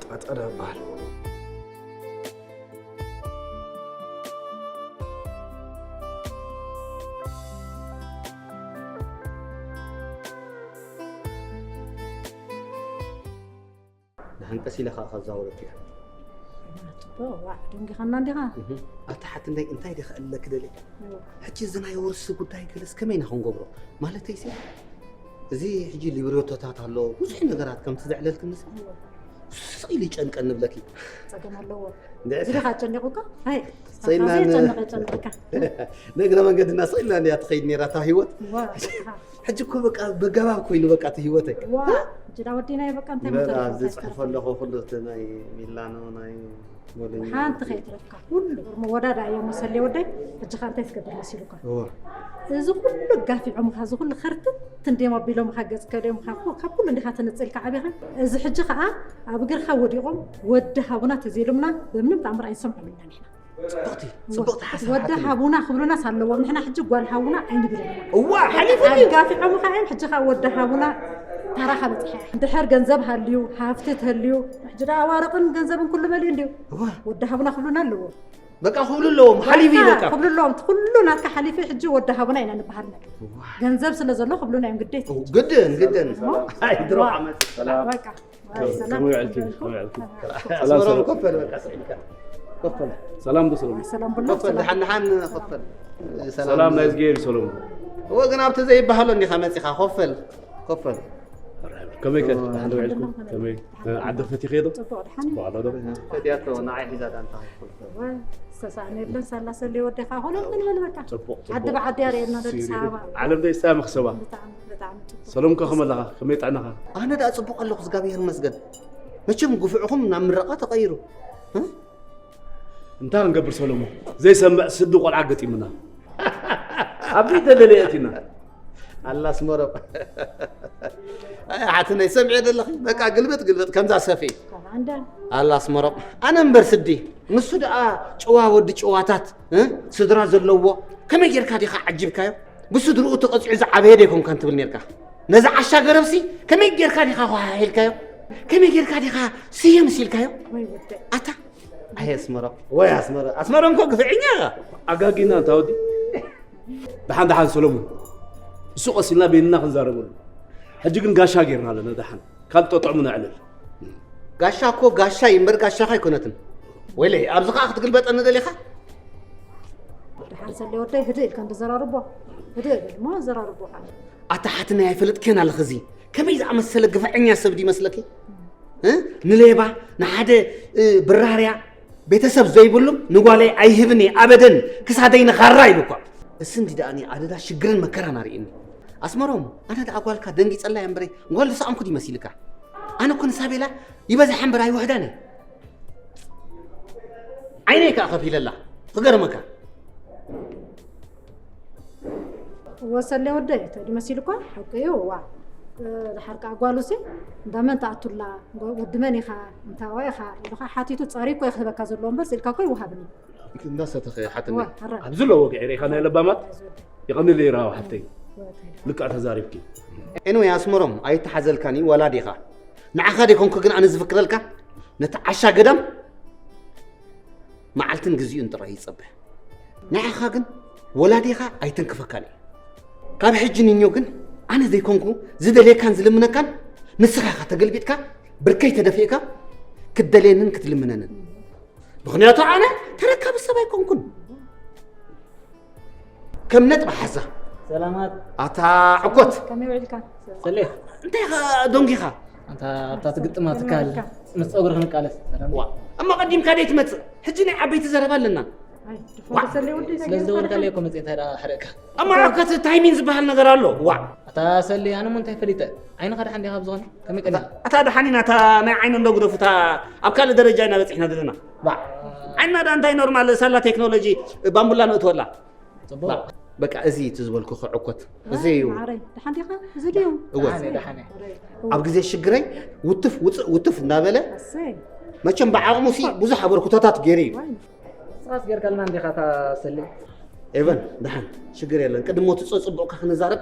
ጣጣ ደኣ እበሃል። ደሓን ቀስ ኢለ ኸኣ ከዛውረኪ እየ። ጽቡቕ፣ ዋዕ፣ ደንጊኻና እንዲኻ። እህ፣ ኣታ ሓትነይ እንታይ ዲኻ እለኪ ደልየ? እዎ። ሕጂ እዚ ናይ ውርሲ ጉዳይ ገለስ ከመይ ኢና ክንገብሮ? ማለተይሲ፣ እዚ ሕጂ ሊብሬቶታት ኣሎ፣ ብዙሕ ነገራት ከምቲ ዘዕለልክንስ እዎ። ስቕ ኢሉ ይጨንቀኒ እብለኪ። ጸገም ኣለዎ። እንድዒ እዚ ዲኻ ኣጨኒቑካ? ሃይ፣ ሰይድና ኣኻዚ ን-፣ የጨንቕ፣ የጨንቐካ። ንእግረ መንገድና ስቕ ኢልና እንድያ ትኸይድ ነይራ እታ ህይወት። እዋ፣ እኻ። ሕጂ እኮ በቃ በገባብ ኮይኑ በቃ እቲ ህይወተይ። ዋ፣ ሕጂ ዳ ወዲናዮ በቃ እንታይ በቃ መሰረት ኣብዚ እንታይ ጽሕፎ ኣለኹ ኩሉ እቲ ናይ ሚላኖ ናይ ቦሎኛ። ሓንቲ ከይትረፍካ ኩሉ መወዳዳ እዮም መሰለ ወደይ። ሕጂ ኸ እንታይ ትገብር መሲሉካ? እዋ። እዚ ኩሉ ጋፊዖምኻ፣ እዚ ኩሉ ኸርትት እንድዮም ኣቢሎምኻ፣ ገጽካ ድዮም ካብ ኩ-፣ ካብ ኩሉ እንዲኻ ተነጺልካ ዓቢኻ። እዚ ሕጂ ኸኣ ኣብ እግርኻ ወዲቖም ወዲ ሃቡና ተዘይሎምና በምንም ተኣምር ኣይንሰምዖም ኢና ንሕና። ጽብቕቲ፣ ጽብቕቲ ሓሳብ ወዲ ሓትነይ። ሃቡና ክብሉናስ ኣለዎም። ንሕና ሕጂ ጓል ሃቡና ኣይንብልን ኢና። እዋ፣ ሓሊፉ እዩ። ኣጋፊዖምኻ እዮም፣ ሕጂ ኸኣ ወዲ ሃቡና ታራኻ በጺሐ። እንድሕር ገንዘብ ሃልዩ፣ ሃፍቲ ተልዩ፣ ሕጂ ደኣ ኣዋርቕን ገንዘብን ኩሉ መሊኡ እንድዩ። እዋ። ወዲ ሃቡና ክብሉና ኣለዎም። በቃ ክብሉ ኣለዎም፣ ሓሊፉ እዩ በቃ። ክብሉ ኣለዎም፣ እቲ ኩሉ ናትካ ሓሊፉ ሕጂ ወዲ ሃቡና ኢና ንበሃል። እዋ። ገንዘብ ስለ ዘሎ ክብሉና እዮም ግዴታ። እው፣ ግድን፣ ግድን። እሞ? ኣይ፣ ድሮ እዋ። ዓመት። ሰላም። በቃ። ሰላም። ከመይ ውዕልኪ? ከመይ ውዕልኪ? ኣስመራ ሰላም፣ ሰላም። ኮፍ በል በቃ ስዒልካ። ኮፈል ሰላም ዶ ሰለሙ? ሰላም ብሎ ኮፈል ደሓን ደሓን ኮፈል ሰላም ናይ ዝገይር ሰለሙ። እወ ግን ኣብቲ ዘይበሃሎ እንዲኻ መፂኻ ኮፈል ኮፈል ከመይ ከ ደሓን ውዒልኩም? ከመይ ዓዲ ፈቲኸ ዶ? ጽቡቕ ደሓን እዩ። ጽቡቕ ኣሎ ዶ? ፈትያቶ ንዓይ ሒዛ ዳንታ እወ ዝተሳእነ የለን ሳላ ሰሊ ወደኻ ኾነ ምን በል በቃ ጽቡቕ ዓዲ ጽቡቕ። ብዓዲ ኣርእየና ኣዲስ ኣበባ ዓለም ደይሳ መኽሰባ ብጣዕሚ ብጣዕሚ ጽቡቕ ሰለሙ ከ ከመለኻ ከመይ ጥዕናኻ? ኣነ ደኣ ጽቡቕ ኣለኹ እግዚኣብሔር ይመስገን። መቸም ግፍዕኹም ናብ ምረቓ ተቐይሩ። እ? እንታይ ክንገብር ሰለሙ ዘይሰምዕ ስዲ ቆልዓ ገጢምና ኣብዚ ተደለየ እቲና ኣላ ኣስመሮም ሓትነይ ሰምዐ ዘለኺ በቃ ግልብጥ ግልብጥ ከምዛ ሰፊ ኣንዳ ኣላ ኣስመሮም ኣነ እምበር ስዲ ንሱ ደኣ ጭዋ ወዲ ጭዋታት እ? ስድራ ዘለዎ ከመይ ጌርካ ዲኻ ዓጂብካዮ ብስድርኡ ተቐፂዑ ዝዓበየ ደይኮንካን ትብል ኔርካ ነዚ ዓሻ ገረብሲ ከመይ ጌርካ ዲኻ ኳሓሒልካዮ ከመይ ጌርካ ዲኻ ስየ ምሲልካዮ ወይ ወደ ኣታ ኣየ ኣስመሮም ወይ ኣስመሮም ኣስመሮም እኮ ግፍዕኛ ኢኻ ኣጋጊና እንታ ወዲ ደሓን ደሓን ሰለሙን እሱ ቀሲልና በይንና ክንዛረበሉ ሕጂ ግን ጋሻ ጌርና ኣለና ደሓን ካልእ ጠጥዕሙ ነዕልል ጋሻ እኮ ጋሻ እዩ እምበር ጋሻኻ ኣይኮነትን ወይለይ ኣብዚ ከዓ ክትግልበጠኒ ደሊኻ ደሓን ሰለ ወደይ ህድእ ኢልካ እንተዘራርቦ ህድእ ብል እሞ ዘራርቦ ካለ ኣታ ሓትነይ ኣይፈልጥክዮን ኣለኺ እዚ ከመይ ዝኣመሰለ ግፍዐኛ ሰብ ድዩ መስለኪ እ? ንሌባ ንሓደ እ፣ ብራርያ ቤተሰብ ዘይብሉም ንጓለይ ኣይህብን እየ ኣበደን ክሳደይ ንኻራ ኢሉ እኳ እስ እንዲ ደኣኒ ኣደዳ ሽግርን መከራን ኣርእኒ ኣስመሮም ኣነ ደኣ ጓልካ ደንጊፀላ እየ እምበረ ጓል ዝሰኣምኩ ድዩ መሲልካ ኣነ እኮ ንሳቤላ ይበዝሓ እምበር ኣይውሕዳን እየ ዓይነይ ከዓ ከፊለላ ክገርመካ ወሰለ ወደይ ተዲ መሲልኳ ሓቂ እዩ ዋ ድሓር ከዓ ጓሉሲ እንዳመን ተኣቱላ ወዲ መን ኢኻ እንታዋ ኢኻ ኢሉኻ ሓቲቱ ፃሪ እኮ ክህበካ ዘለዎ እምበር ስኢልካ እኮ ይወሃብኒ እንዳሰተኸ ሓትኒ ዋ፣ ኣረ። ኣብዚ ኣለዎ ገዒረ ኢኻ ናይ ለባማት ይቐንል ይራዊ ሓተይ ልክዕ ተዛሪብኪ ኤንወይ ኣስመሮም ኣይተሓዘልካኒ ወላዲኻ ንዓኻ ደይኮንኩ ግን ኣነ ዝፍክረልካ ነቲ ዓሻ ገዳም መዓልትን ግዚኡን ጥራይ ይጸብሕ ንዓኻ ግን ወላዲኻ ኣይተንክፈካን እዩ ካብ ሕጂ ንኞ ግን ኣነ ዘይኮንኩ ዝደልየካን ዝልምነካን ንስኻ ኢኻ ተገልቢጥካ ብርከይ ተደፊእካ ክትደልየንን ክትልምነንን ምኽንያቱ ኣነ ተረካቢ ሰብ ኣይኮንኩን ከም ነጥቢ ሓዛ ሰላማት ኣታ ዕኮት ከመይ ውዒልካ ሰሌ እንታይ ኢኻ ደንጊኻ ኣንታ ኣብታ ትግጥማ ትካል ምስ ፀጉሪ ክንቃለስ ሰላም ዋ እሞ ቀዲምካ ደይ ትመፅእ ሕጂ ናይ ዓበይቲ ዘረባ ኣለና ኣይ ድፎ ሰለ ወደይ ስለ ዝደወልካለይ እኮ መፅኤ እንታይ ደኣ ሕረካ እሞ ዕኮት ታይሚን ዝበሃል ነገር ኣሎ ዋ ኣታ ሰሌ ኣነ ሞ እንታይ ፈሊጠ ዓይንኻ ደሓን ዲኻ ብዝኾነ ከመይ ቀኒኻ እታ ደሓኒና እታ ናይ ዓይኒ እንዶ ግደፉ እታ ኣብ ካልእ ደረጃ ኢና በፂሕና ዘለና ዋ ዓይንና ዳ እንታይ ኖርማል ሳላ ቴክኖሎጂ ባምቡላ ነእትወላ ፅቡቅ በቃ እዚ እቲ ዝበልኩ ክዕኮት እዚ እዩ ማዕረይ ደሓን ዲኻ እዚ ድዩ እወ ደሓነ ደሓነ ኣብ ግዜ ሽግረይ ውትፍ ውፅእ ውትፍ እናበለ ኣሰይ መቸም ብዓቕሙ ሲ ብዙሕ ኣበርክቶታት ገይሩ እዩ ዋይ ስራስ ጌርካልና እንዲኻ እታ ሰሌ ኤቨን ደሓን ሽግር የለን ቅድሞ እቲ ፅቡቕካ ክንዛረብ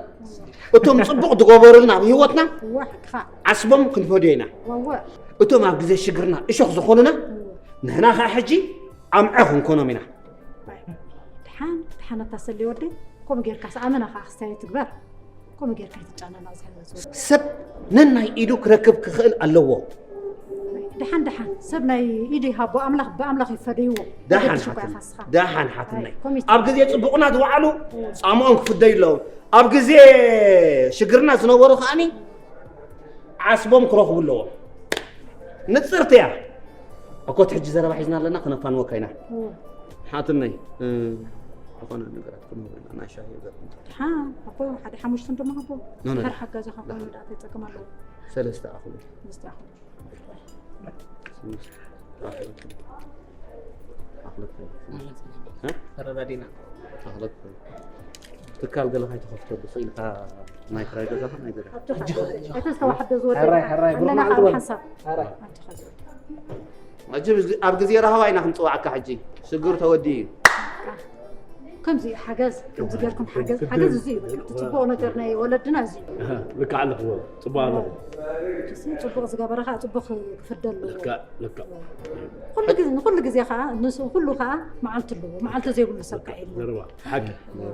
እቶም ፅቡቕ ዝገበሩልና ኣብ ህይወትና ዋሕካ ዓስቦም ክንፈድዮ ኢና ወወ እቶም ኣብ ግዜ ሽግርና እሾኽ ዝኾኑና ንሕና ከዓ ሕጂ ኣምዐ ክንኮኖም ኢና ድሓን ድሓን ኣታ ሰሊ ወደይ ከምኡ ጌርካ ሰኣመና ከዓ ክስታይ ትግበር ከምኡ ጌርካ ይትጫነና ዝሕለሱ ሰብ ነናይ ኢዱ ክረክብ ክኽእል ኣለዎ ድሓን ድሓን ሰብ ናይ ኢዱ ይሃቦ ኣምላኽ ብኣምላኽ ይፈደይዎ ደሓን ተገድሽ እኳ ሓትነይ ኢኻ ንስኻ። ደሓን ሓትነይ ኮሚቴ። ኣብ ግዜ ፅቡቕና ዝወዓሉ ፃምኦም ክፍደዩ ኣለዎም ኣብ ግዜ ሽግርና ዝነበሩ ከዓኒ ዓስቦም ክረኽቡ ኣለዎም ንፅርቲ እያ እኮ እቲ ሕጂ ዘረባ ሒዝና ኣለና ክነፋንወካ ኢና ሓትነይ ዝኾነ ነገራት ክንህበና ናይ ሻሂ ገር ሓ ኣቦ ሓደ ሓሙሽተ ድማ ኣቦ ኖ፣ ኖ፣ ድሕር ኖ። ሓጋዚ ካብ ኮይኑ ዳ ተጠቅም ኣለዎ ሰለስተ ኣኽሉ ምስቲ ኣኹ ኣኽሉ ተረዳዲና ትካል ገለ ካይተኸፍተሉ ስኢልካ ናይ ክራይ ገዛኻ ናይ ገዛ ኣይተስተዋሓደ ዝወደ ሕራይ፣ ሕራይ፣ ኣለና ብሩኽ ካብ መዓልቲ ሓንሳብ ሕራይ። ኣንተ ኸዚ ሕጂ ኣብ ግዜ ረሃዋ ኢና ክንፅዋዓካ ሕጂ ሽግር ተወዲ እዩ ከምዚ ሓገዝ ከምዚ ጌርኩም ሓገዝ ሓገዝ እዚ እዩ በቃ እቲ ፅቡቕ ነገር ናይ ወለድና እዚ እዩ ልክዕ ኣለኽዎ ፅቡቅ ኣለኹ እዚ ፅቡቕ ዝገበረ ከዓ ፅቡቕ ክፍደ ኣለዎ ልክዕ ልክዕ ኩሉ ግዜ ንኩሉ ግዜ ከዓ ንሱ ኩሉ ከዓ መዓልቲ ኣለዎ መዓልቲ ዘይብሉ ሰብ ከዓ የለን ዘረባ ሓቂ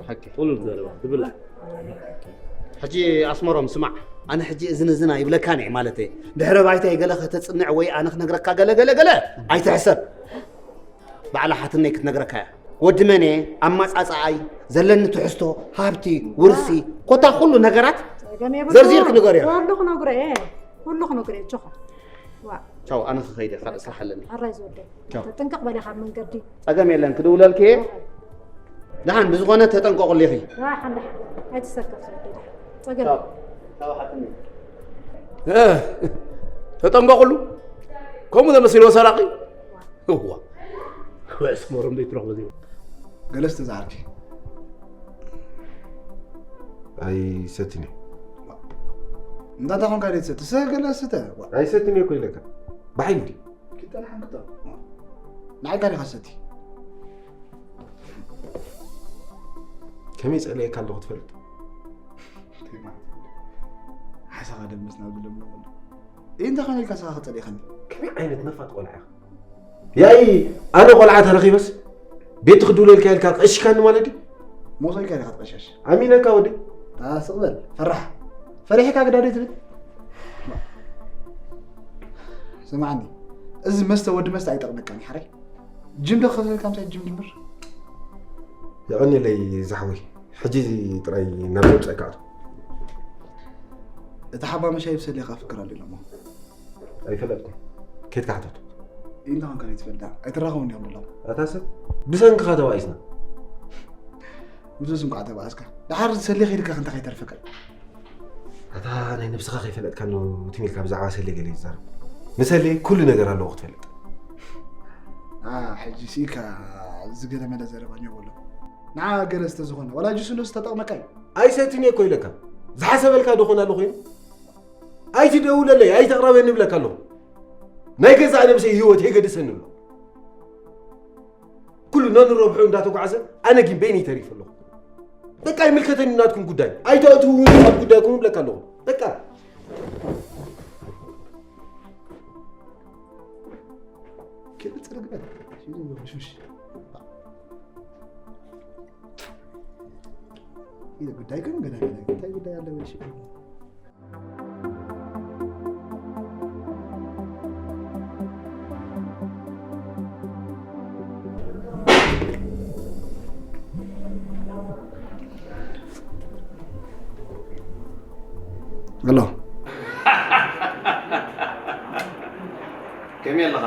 ሓቂ ቁሉል ዘረባ ትብላዕ ሕጂ ኣስመሮም ስማዕ ኣነ ሕጂ እዝን እዝን ኣይብለካን እየ ማለት እየ ድሕረ ባይተይ ገለ ከተፅንዕ ወይ ኣነ ክነግረካ ገለ ገለ ገለ ኣይትሕሰብ ባዕላ ሓትነይ ክትነግረካ እያ። ወዲ መን እየ፣ ኣመጻጽኣይ፣ ዘለኒ ትሕዝቶ፣ ሃብቲ፣ ውርሲ፣ ኮታ ኩሉ ነገራት ጸገም የብሉን። ዘርዚርክ ንገርዮ። ኩሉ ክነግሮ እየ። ኩሉ ክነግሮ እየ። ጆኻ። ዋ። ቻው፣ ኣነ ክኸይድ እየ፣ ካልእ ስራሕ ኣለኒ። ኣራይ ዝወደይ። ቻው። ተጠንቀቕ በል ኢኻ ኣብ መንገዲ። ጸገም የለን፣ ክድውለልኪ እየ። ደሓን፣ ብዝኾነ ተጠንቀቑሉ ኢኺ። ደሓን፣ ደሓን። ኣይትሰከፍ ዝወደይ፣ ደሓን። ጸገም ቻው። የለን። ቻው፣ ሓትኒ። እ፣ ተጠንቀቑሉ። ከምኡ ተመሲልዎ ሰራቒ። እዋ። ወስመሮም ዘይትረኽቦ ዘይብሉ። ገለስ ተዛዓርኪ። ኣይሰትን እየ። እንዳ እንታይ ኾንካ ዘይትሰቲ? ስተ ገለ ስተ። ዋ። ኣይሰትን እየ እኮ ኢለካ። ብሓይሊ ድዩ? ኪድ ጠላሕ ኣንክቶ። ንዓይ ጋር ኢኻ ሰቲ። ከመይ ጸለየካ ኣለኹ ትፈልጥ? ሓሳኻ ደምስ ናብ ዝለምኖ። እንታይ ኾነ ኢልካ ስኻ ክጸልእኻኒ? ከመይ ዓይነት ነፋጥ ቆልዓ ኢኻ? ያይ፣ ኣነ ቆልዓ ተረኺበስ ቤት ክድውለልካ ኢልካ ቀሺካኒ ማለት ድዩ? ሞሶ ኢልካ ኢኻ ትቐሸሽ። ኣሚነካ ወዲ። ኣስቕ በል፣ ፈራሕ። ፈሪሕካ ግዳደይ ትብል? ስምዓኒ፣ እዚ መስተ ወዲ መስተ ኣይጠቕመካን እዩ፣ ሓራይ። ጅም ዶ ክኸፍለልካ ምሳይ ጅም ድምር? የቐንየለይ ዛሕወይ። ሕጂ ጥራይ ናብ ዘውፅአካ ኣቶ። እቲ ሓባ መሻይ ብሰሌኻ ፍክር ኣሎ ኢሎሞ። ኣይፈለጥኩን። ኬድካ ሓተቱ። እንታይ ኾንካ ዘይትፈልጣ? ኣይትራኸቡን እዮም ዘለዉ። ኣታ ሰብ፣ ብሰንክኻ ተባኢስና። ምስስ እንኳዕ ተባኣስካ። ደሓር ሰሌ ኸይድካ ክንታ ከይተርፈካ። ኣታ ናይ ነብስኻ ከይፈለጥካ ኖ ትም ኢልካ ብዛዕባ ሰሌ ገለ ይዛረብ። ንሰሌ ኩሉ ነገር ኣለዎ ክትፈልጥ። ኣ፣ ሕጂ ሲኢልካ ዝገለመለ ዘረባ እኒኦ በሎ። ንዓ ገለ ዝተዝኾነ፣ ዋላ ጁስ ሉስ ተጠቕመካ እዩ። ኣይሰትን እየ እኮ ኢለካ። ዝሓሰበልካ ዶ ኾን ኣሎ ኮይኑ? ኣይትደውለለይ፣ ኣይተቕረበኒ እብለካ ኣለኹ። ናይ ገዛእ ነብሰይ ህይወት የገድሰኒ ኣሎ። ኩሉ ነንረብሑ እንዳተጓዕዘ፣ ኣነ ግን በይነይ ተሪፈ ኣለኹ። በቃ ኣይምልከተኒ ናትኩም ጉዳይ። ኣይተእትውኒ ኣብ ጉዳይኩም እብለካ ኣለኹ። በቃ። ክልተ ርግበል። ሽሽ። ይሄ ጉዳይ ግን ገና ገና እንታይ ጉዳይ አለ ወይ? እሺ። ሄሎ። ከመይ ኣለኻ?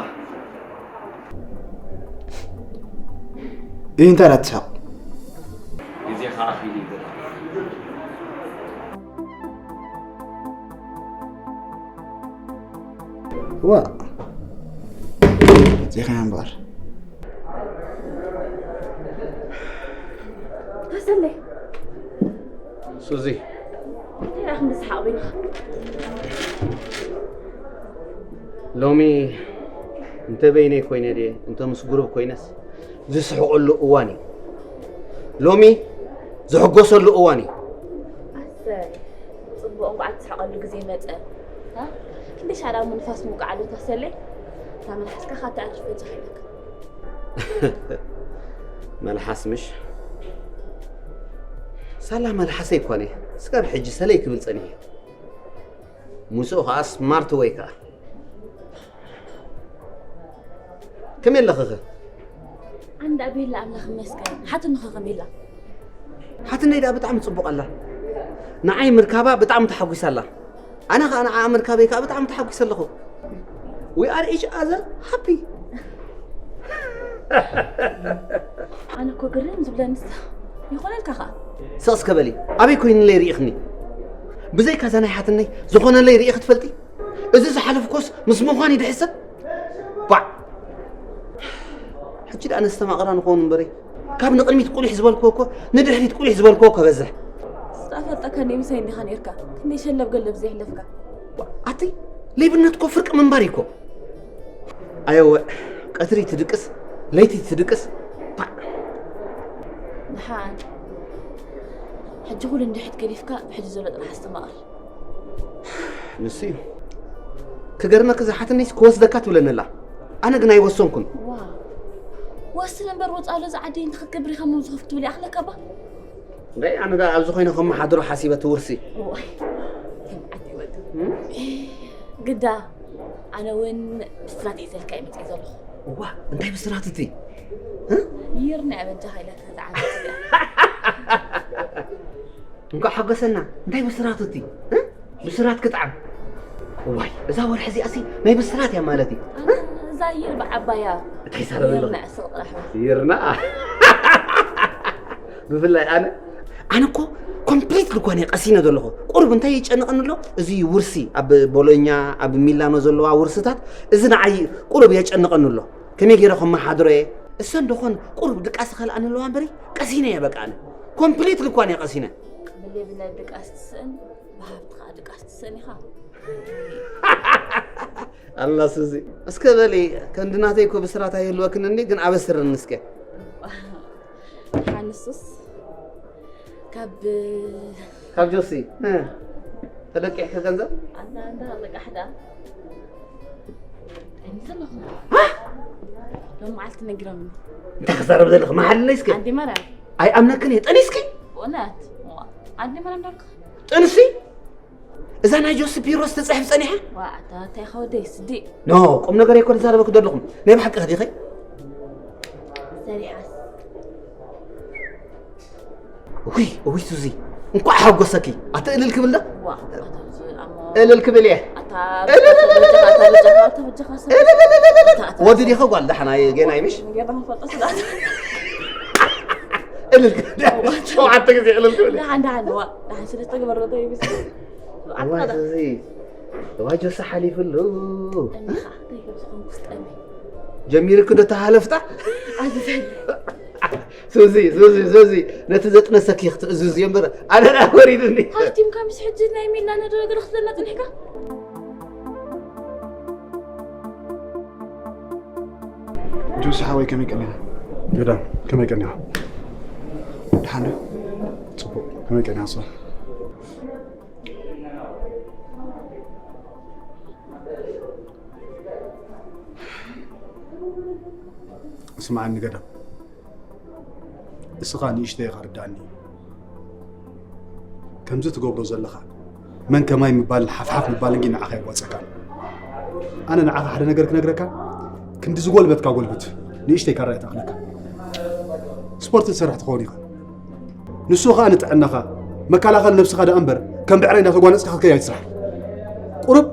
እዩ እንታይ ደኣ ትስሕቕ? ግዜኻ ኣኺሉ እዩ ዘሎ። ዋእ፣ መጺእኻ እምበኣር። ተሰለይ። ሱዚ። እንታይ ደኣ ክንዲ ሰሓቕ በይንኻ? ሎሚ እንተ በይነይ ኮይነ ድየ፣ እንተ ምስ ግሩብ ኮይነስ ዝስሕቐሉ እዋን እዩ። ሎሚ ዝሕጎሰሉ እዋን እዩ። ኣሰይ፣ ጽቡቕ፣ እንቋዕ እትስሕቐሉ ግዜ መጸ። ሃ? ክንደይ ሻዕዳ እሞ ንፋስ ምውቃዕ ኣሎ ተሰለይ? እታ መልሓስካ ካብ ትኣርፍ በጃኻ ኢለካ። መልሓስ ምሽ? ሳላ መልሓሰይ እኳ ነይ። ስጋብ ሕጂ ሰለይ ክብል ጸኒሐ። ሙስኡ ኸኣ ስማርት ወይ ከኣ። ከመይ ኣለኽኸ? ኣንዳ ቤላ ኣምላኽ ይመስገን። ሓትንኸ ከመይ ኣላ? ሓትነይ ደኣ ብጣዕሚ ጽቡቕ ኣላ። ንዓይ ምርካባ ብጣዕሚ ተሓጒሳ ኣላ። ኣነ ኸኣ ንዓኣ ምርካበይ ከኣ ብጣዕሚ ተሓጒሰ ኣለኹ። We are each other happy። ኣነ እኮ ግርም ዝብለኒ ንሳ። ይኾነልካ ኸኣ። ስቕ እስከ በሊ። ኣበይ ኮይንለይ ርኢኽኒ? ብዘይካ እዛ ናይ ሓትነይ ዝኾነለይ ርኢኺ ትፈልጢ? እዚ ዝሓለፍኮስ ምስ ምዃን ይድሕሰብ? ባዕ! ሕጂ ደኣ ነስተማቕራ ንኸውን እምበሪ፣ ካብ ንቕድሚት ቁሊሕ ዝበልክዎ እኮ ንድሕሪት ቁሊሕ ዝበልክዎ ከበዝሕ። ዝኣፈልጠካ ነይ ምሳይ እንዲኻ ነይርካ። ክንደይ ሸለብ ገለብ ዘይሕለፍካ። ኣቲ፣ ሌብነት እኮ ፍርቂ ምንባር እዩ እኮ። ኣየወ፣ ቀትሪ ትድቅስ፣ ለይቲ ትድቅስ። ፓዕ! ደሓን። ሕጂ ኩሉ እንድሕት ገዲፍካ፣ ብሕጂ ዘሎ ጥራሕ ኣስተማቕር። ንሱ እዩ። ክገርመኪ፣ እዛ ሓትነይስ ክወስደካ ትብለኒ ኣላ። ኣነ ግን ኣይወሰንኩን። ዋው። ወስን እምበር፣ ወጻሎ፣ እዛ ዓዲ እንታይ ክትገብር ኢኻ እሞ ዝኸፍት ትብል ይኣኽለካ እባ? እንታይ፣ ኣነ ደኣ ኣብዚ ኮይነ ከመሓድሮ ሓሲበ እቲ ውርሲ። እዋይ፣ ተባዕት ይወድ። እም? ግዳ፣ ኣነ እውን ብስራት ሒዘልካ እየ መጺአ ዘለኹ። እዋ፣ እንታይ ብስራት እቲ? ይርና በጃኻ ኢለካ ዝዓበየ። እንኳዕ ሓጎሰና። እንታይ ብስራት እቲ እ? ብስራት ክጥዓም። ዋይ፣ እዛ ወርሒ እዚኣሲ ናይ ብስራት እያ ማለት እዩ። እዛ ይር ብዓባያ እንታይ ይዛረብ ኣሎ? ይርና ስቕ ጥራሕ። ይርና። ብፍላይ ኣነ ኣነ እኮ ኮምፕሊት ልኮነ ቀሲነ ዘለኹ። ቁሩብ እንታይ ይጨንቐኒ ኣሎ? እዚ ውርሲ ኣብ ቦሎኛ ኣብ ሚላኖ ዘለዋ ውርስታት እዚ ንዓይ ቁሩብ የጨንቐኒ ኣሎ። ከመይ ገይረ ከመሓድሮ እየ? እሰን ደኾን ቁሩብ ድቃስ ኸልኣኒ ኣለዋ እምበሪ ቀሲነ እየ በቃ ኣነ ኮምፕሊት ልኳነ ቀሲነ። ብሌብለ ድቃስ ትስእን ብሃብትኻ ድቃስ ትስእን ኢኻ። ኣላ ሱዚ እስከ በሊ ከንዲ ናተይ እኮ ብስራት ኣይህልወክን እንዲ ግን ኣበስርኒ እስከ። ሓንሱስ ካብ ካብ ጆሲ እ፣ ተለቂሕኪ ገንዘብ ኣንዳ እንዳ ለቃሕዳ እንዘለኹ ሎም መዓልቲ ነጊሮምኒ። እንታይ ክዛረብ ዘለኺ መሓልለይ እስከ። ኣንዲ መርያም ኣይኣምነክን እየ ጠኒስኪ። እውነት ኣንዲ መርያም ዳልካ ጥንሲ እዛ ናይ ጆሲ ቢሮ ዝተፅሕፍ ፀኒሐ። ዋ ኣታ እንታይ ከወደይ ስዲ ኖ ቁም ነገር እኮ ዝዛረበኩ ዘለኹም ናይ ብሓቂ ከዲኸ። ሰሪሓስ ውይ ውይ ሱዚ እንኳዕ ሓጎሰኪ። ኣተ እልል ክብል ዶ? ዋ ኣታ ኣብዚ ኣሞ እልል ክብል እየ። ኣታ እልል በጃኻ በጃኻ በጃኻ ሰብ ወዲ ዲኸ ጓል ዳሕና ጌና ይምሽ ገባህ ፈልጦ ስጋት እልል ክብል እየ። ሸውዓተ ግዜ እልል ክብል እየ። ደሓን ደሓን ዋ ደሓን ስለ ዝተግበረ ዶ ይብስ እዋይ ሱዚ እዋይ ጆሲ ሓሊፍሉ ጠሚኻ እንታይ ከም ዝኾንኩ ስጠሚ ጀሚርክ ዶ ተሃለፍታ ኣዝዘል ሱዚ ሱዚ ሱዚ ነቲ ዘጥነሰኪ ክትእዝዝ እየ እምበር ኣነ ደኣ ወሪዱኒ። ሃፍቲምካ ምስ ሕጂ ናይ ሚላ ነደረገ ክትብለና ጽኒሕካ ጆሲ ሓወይ ከመይ ቀኒኻ? ገዳም ከመይ ቀኒኻ? ደሓን ዶ? ጽቡቕ ከመይ ቀኒኻ ንስኻ? ስምዓኒ ገዳም እስኻ ንእሽተይ ኢኻ ርድኣኒ ከምዚ ትገብሮ ዘለኻ መን ከማይ ምባልን ሓፍሓፍ ምባልን ግን ንዓኻ የዋፀካ ኣነ ንዓኻ ሓደ ነገር ክነግረካ ክንዲ ዝጎልበትካ ጎልብት ንእሽተይ ካራ እየ ተኽለካ ስፖርት ትሰርሕ ትኸውን ኢኻ ንሱ ኸኣ ንጥዕናኻ መከላኸል ነብስኻ ደኣ እምበር ከም ብዕራይ እንዳተጓነፅካ ክትከይ ኣይትስራሕ ቁሩብ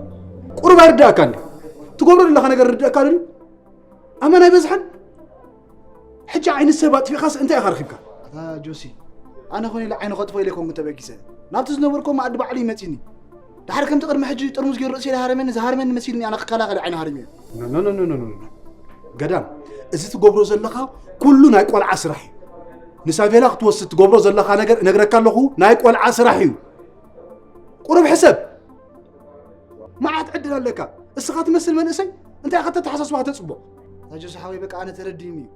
ቁሩብ ኣይርድኣካ እንዲ ትገብሮ ዘለኻ ነገር ርድኣካ ድዩ ኣመን ኣይበዝሐን ሕጂ ዓይኒ ሰብ ኣጥፊእኻስ እንታይ ኢኻ ረኺብካ ኣታ ጆሲ ኣነ ኾነ ኢለ ዓይኒ ከጥፎ ኢለ ኮንኩ ተበጊሰ ናብቲ ዝነበርኮ መኣዲ ባዕሉ ይመፂኒ ድሓር ከምቲ ቅድሚ ሕጂ ጥርሙዝ ገይሩ ርእሲ ኢለ ሃረመኒ ዝሃርመኒ መሲልኒ ኣነ ክከላኸል ዓይኒ ሃርምዮ ገዳም እዚ ትገብሮ ዘለኻ ኩሉ ናይ ቆልዓ ስራሕ እዩ ንሳቬላ ክትወስድ ትገብሮ ዘለኻ ነገር እነግረካ ኣለኹ ናይ ቆልዓ ስራሕ እዩ ቁሩብ ሕሰብ መዓት ዕድል ኣለካ እስኻ ትመስል መንእሰይ እንታይ ኢኻ ተተሓሳስባ ከተፅቦ ኣጆስ ሓወይ በቃ ኣነ ተረዲኒ እዩ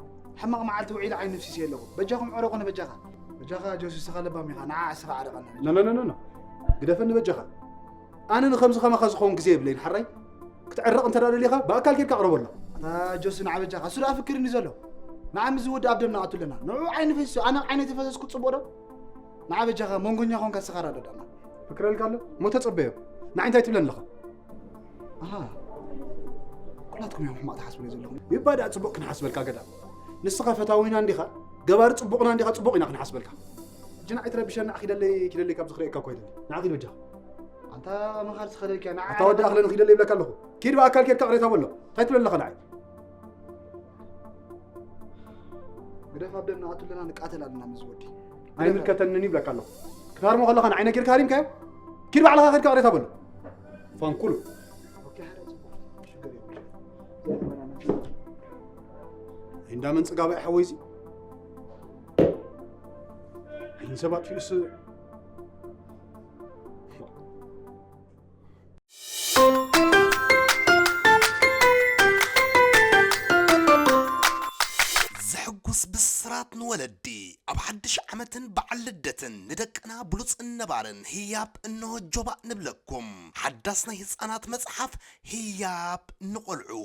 ሕማቕ መዓልቲ ውዒለ ዓይኒ ፍሲስ የለኹ በጃኹም ዕረቑኒ በጃኻ በጃኻ ጆሲ እስኻ ለባም ኢኻ ንዓ እስኻ ዓረቐና ኖ ኖ ኖ ግደፈኒ በጃኻ ኣነ ንከምዚ ከማኻ ዝኸውን ግዜ የብለይን ሓራይ ክትዕረቕ እንተ ደኣ ደሊኻ ብኣካል ኬድካ ኣቕርበሎ ኣታ ጆሲ ንዓ በጃኻ እሱ ደኣ ፍክርኒ ዘሎ ንዓ ምስ ዝወዲ ኣብ ደምና ኣቱ ኣለና ንዑ ዓይኒ ፈሲሱ ኣነ ዓይነይ ተፈሰስኩ ፅቡቕ ዶ ንዓ በጃኻ መንጎኛ ኾንካ እስኻ ራዶ ደኣ ፍክረልካ ኣሎ እሞ ተጸበዮ ንዓይ እንታይ ትብለኒ ኣለኻ ኣሃ ኩላትኩም እዮም ሕማቕ ትሓስቡ ዘለኹም ይባ ደኣ ጽቡቕ ክንሓስበልካ ገዳም ንስኻ ፈታዊና እንዲኻ ገባሪ ጽቡቕና እንዲኻ ጽቡቕ ኢና ክንሓስበልካ ሕጂ ንዓይ ትረብሸና ኪደለይ ኪደለይ ካብ ዝኽርእየካ እኮ ይደሊ ንዓ ኪድ በጃኻ ኣንታ መኻር ዝኸደልኪያ ንዓ ኣታ ወዲ ኣኽለን ኪደለይ ይብለካ ኣለኹ ኪድ ብኣካል ኬድካ ቅሬታ በሎ እንታይ ትብለለኻ ንዓይ ግደፍ ኣብ ደምና ኣቱ ኣለና ንቃተል ኣለና ምስ ወዲ ኣይምልከተንን ይብለካ ኣለኹ ክትሃርሞ ከለኻ ንዓይ ነጊርካ ሃሪምካዮ ኪድ ባዕልኻ ኸድካ ቅሬታ በሎ ፋንኩሉ ኦኬ ሓደ ጽቡቕ ሽግር የብሉ እንዳመን ጽጋባ ሓወይዚ ኣይን ሰባት ፊልስ ዘሕጉስ ብስራት ንወለዲ ኣብ ሓድሽ ዓመትን በዓል ልደትን ንደቅና ብሉፅን ነባርን ህያብ እንሆ ጆባእ ንብለኩም ሓዳስ ናይ ህፃናት መፅሓፍ ህያብ ንቆልዑ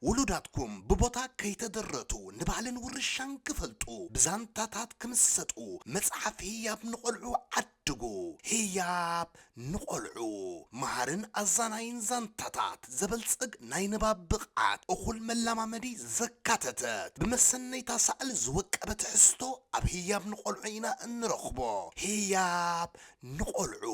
ውሉዳትኩም ብቦታ ከይተደረቱ ንባህልን ውርሻን ክፈልጡ ብዛንታታት ክምሰጡ መፅሓፍ ህያብ ንቆልዑ ዓድ ይዕድጉ። ህያብ ንቖልዑ። መሃርን ኣዛናይን ዛንታታት፣ ዘበልጽግ ናይ ንባብ ብቕዓት፣ እኹል መላማመዲ ዘካተተት፣ ብመሰነይታ ሳዕሊ ዝወቀበ ትሕዝቶ ኣብ ህያብ ንቖልዑ ኢና እንረኽቦ። ህያብ ንቖልዑ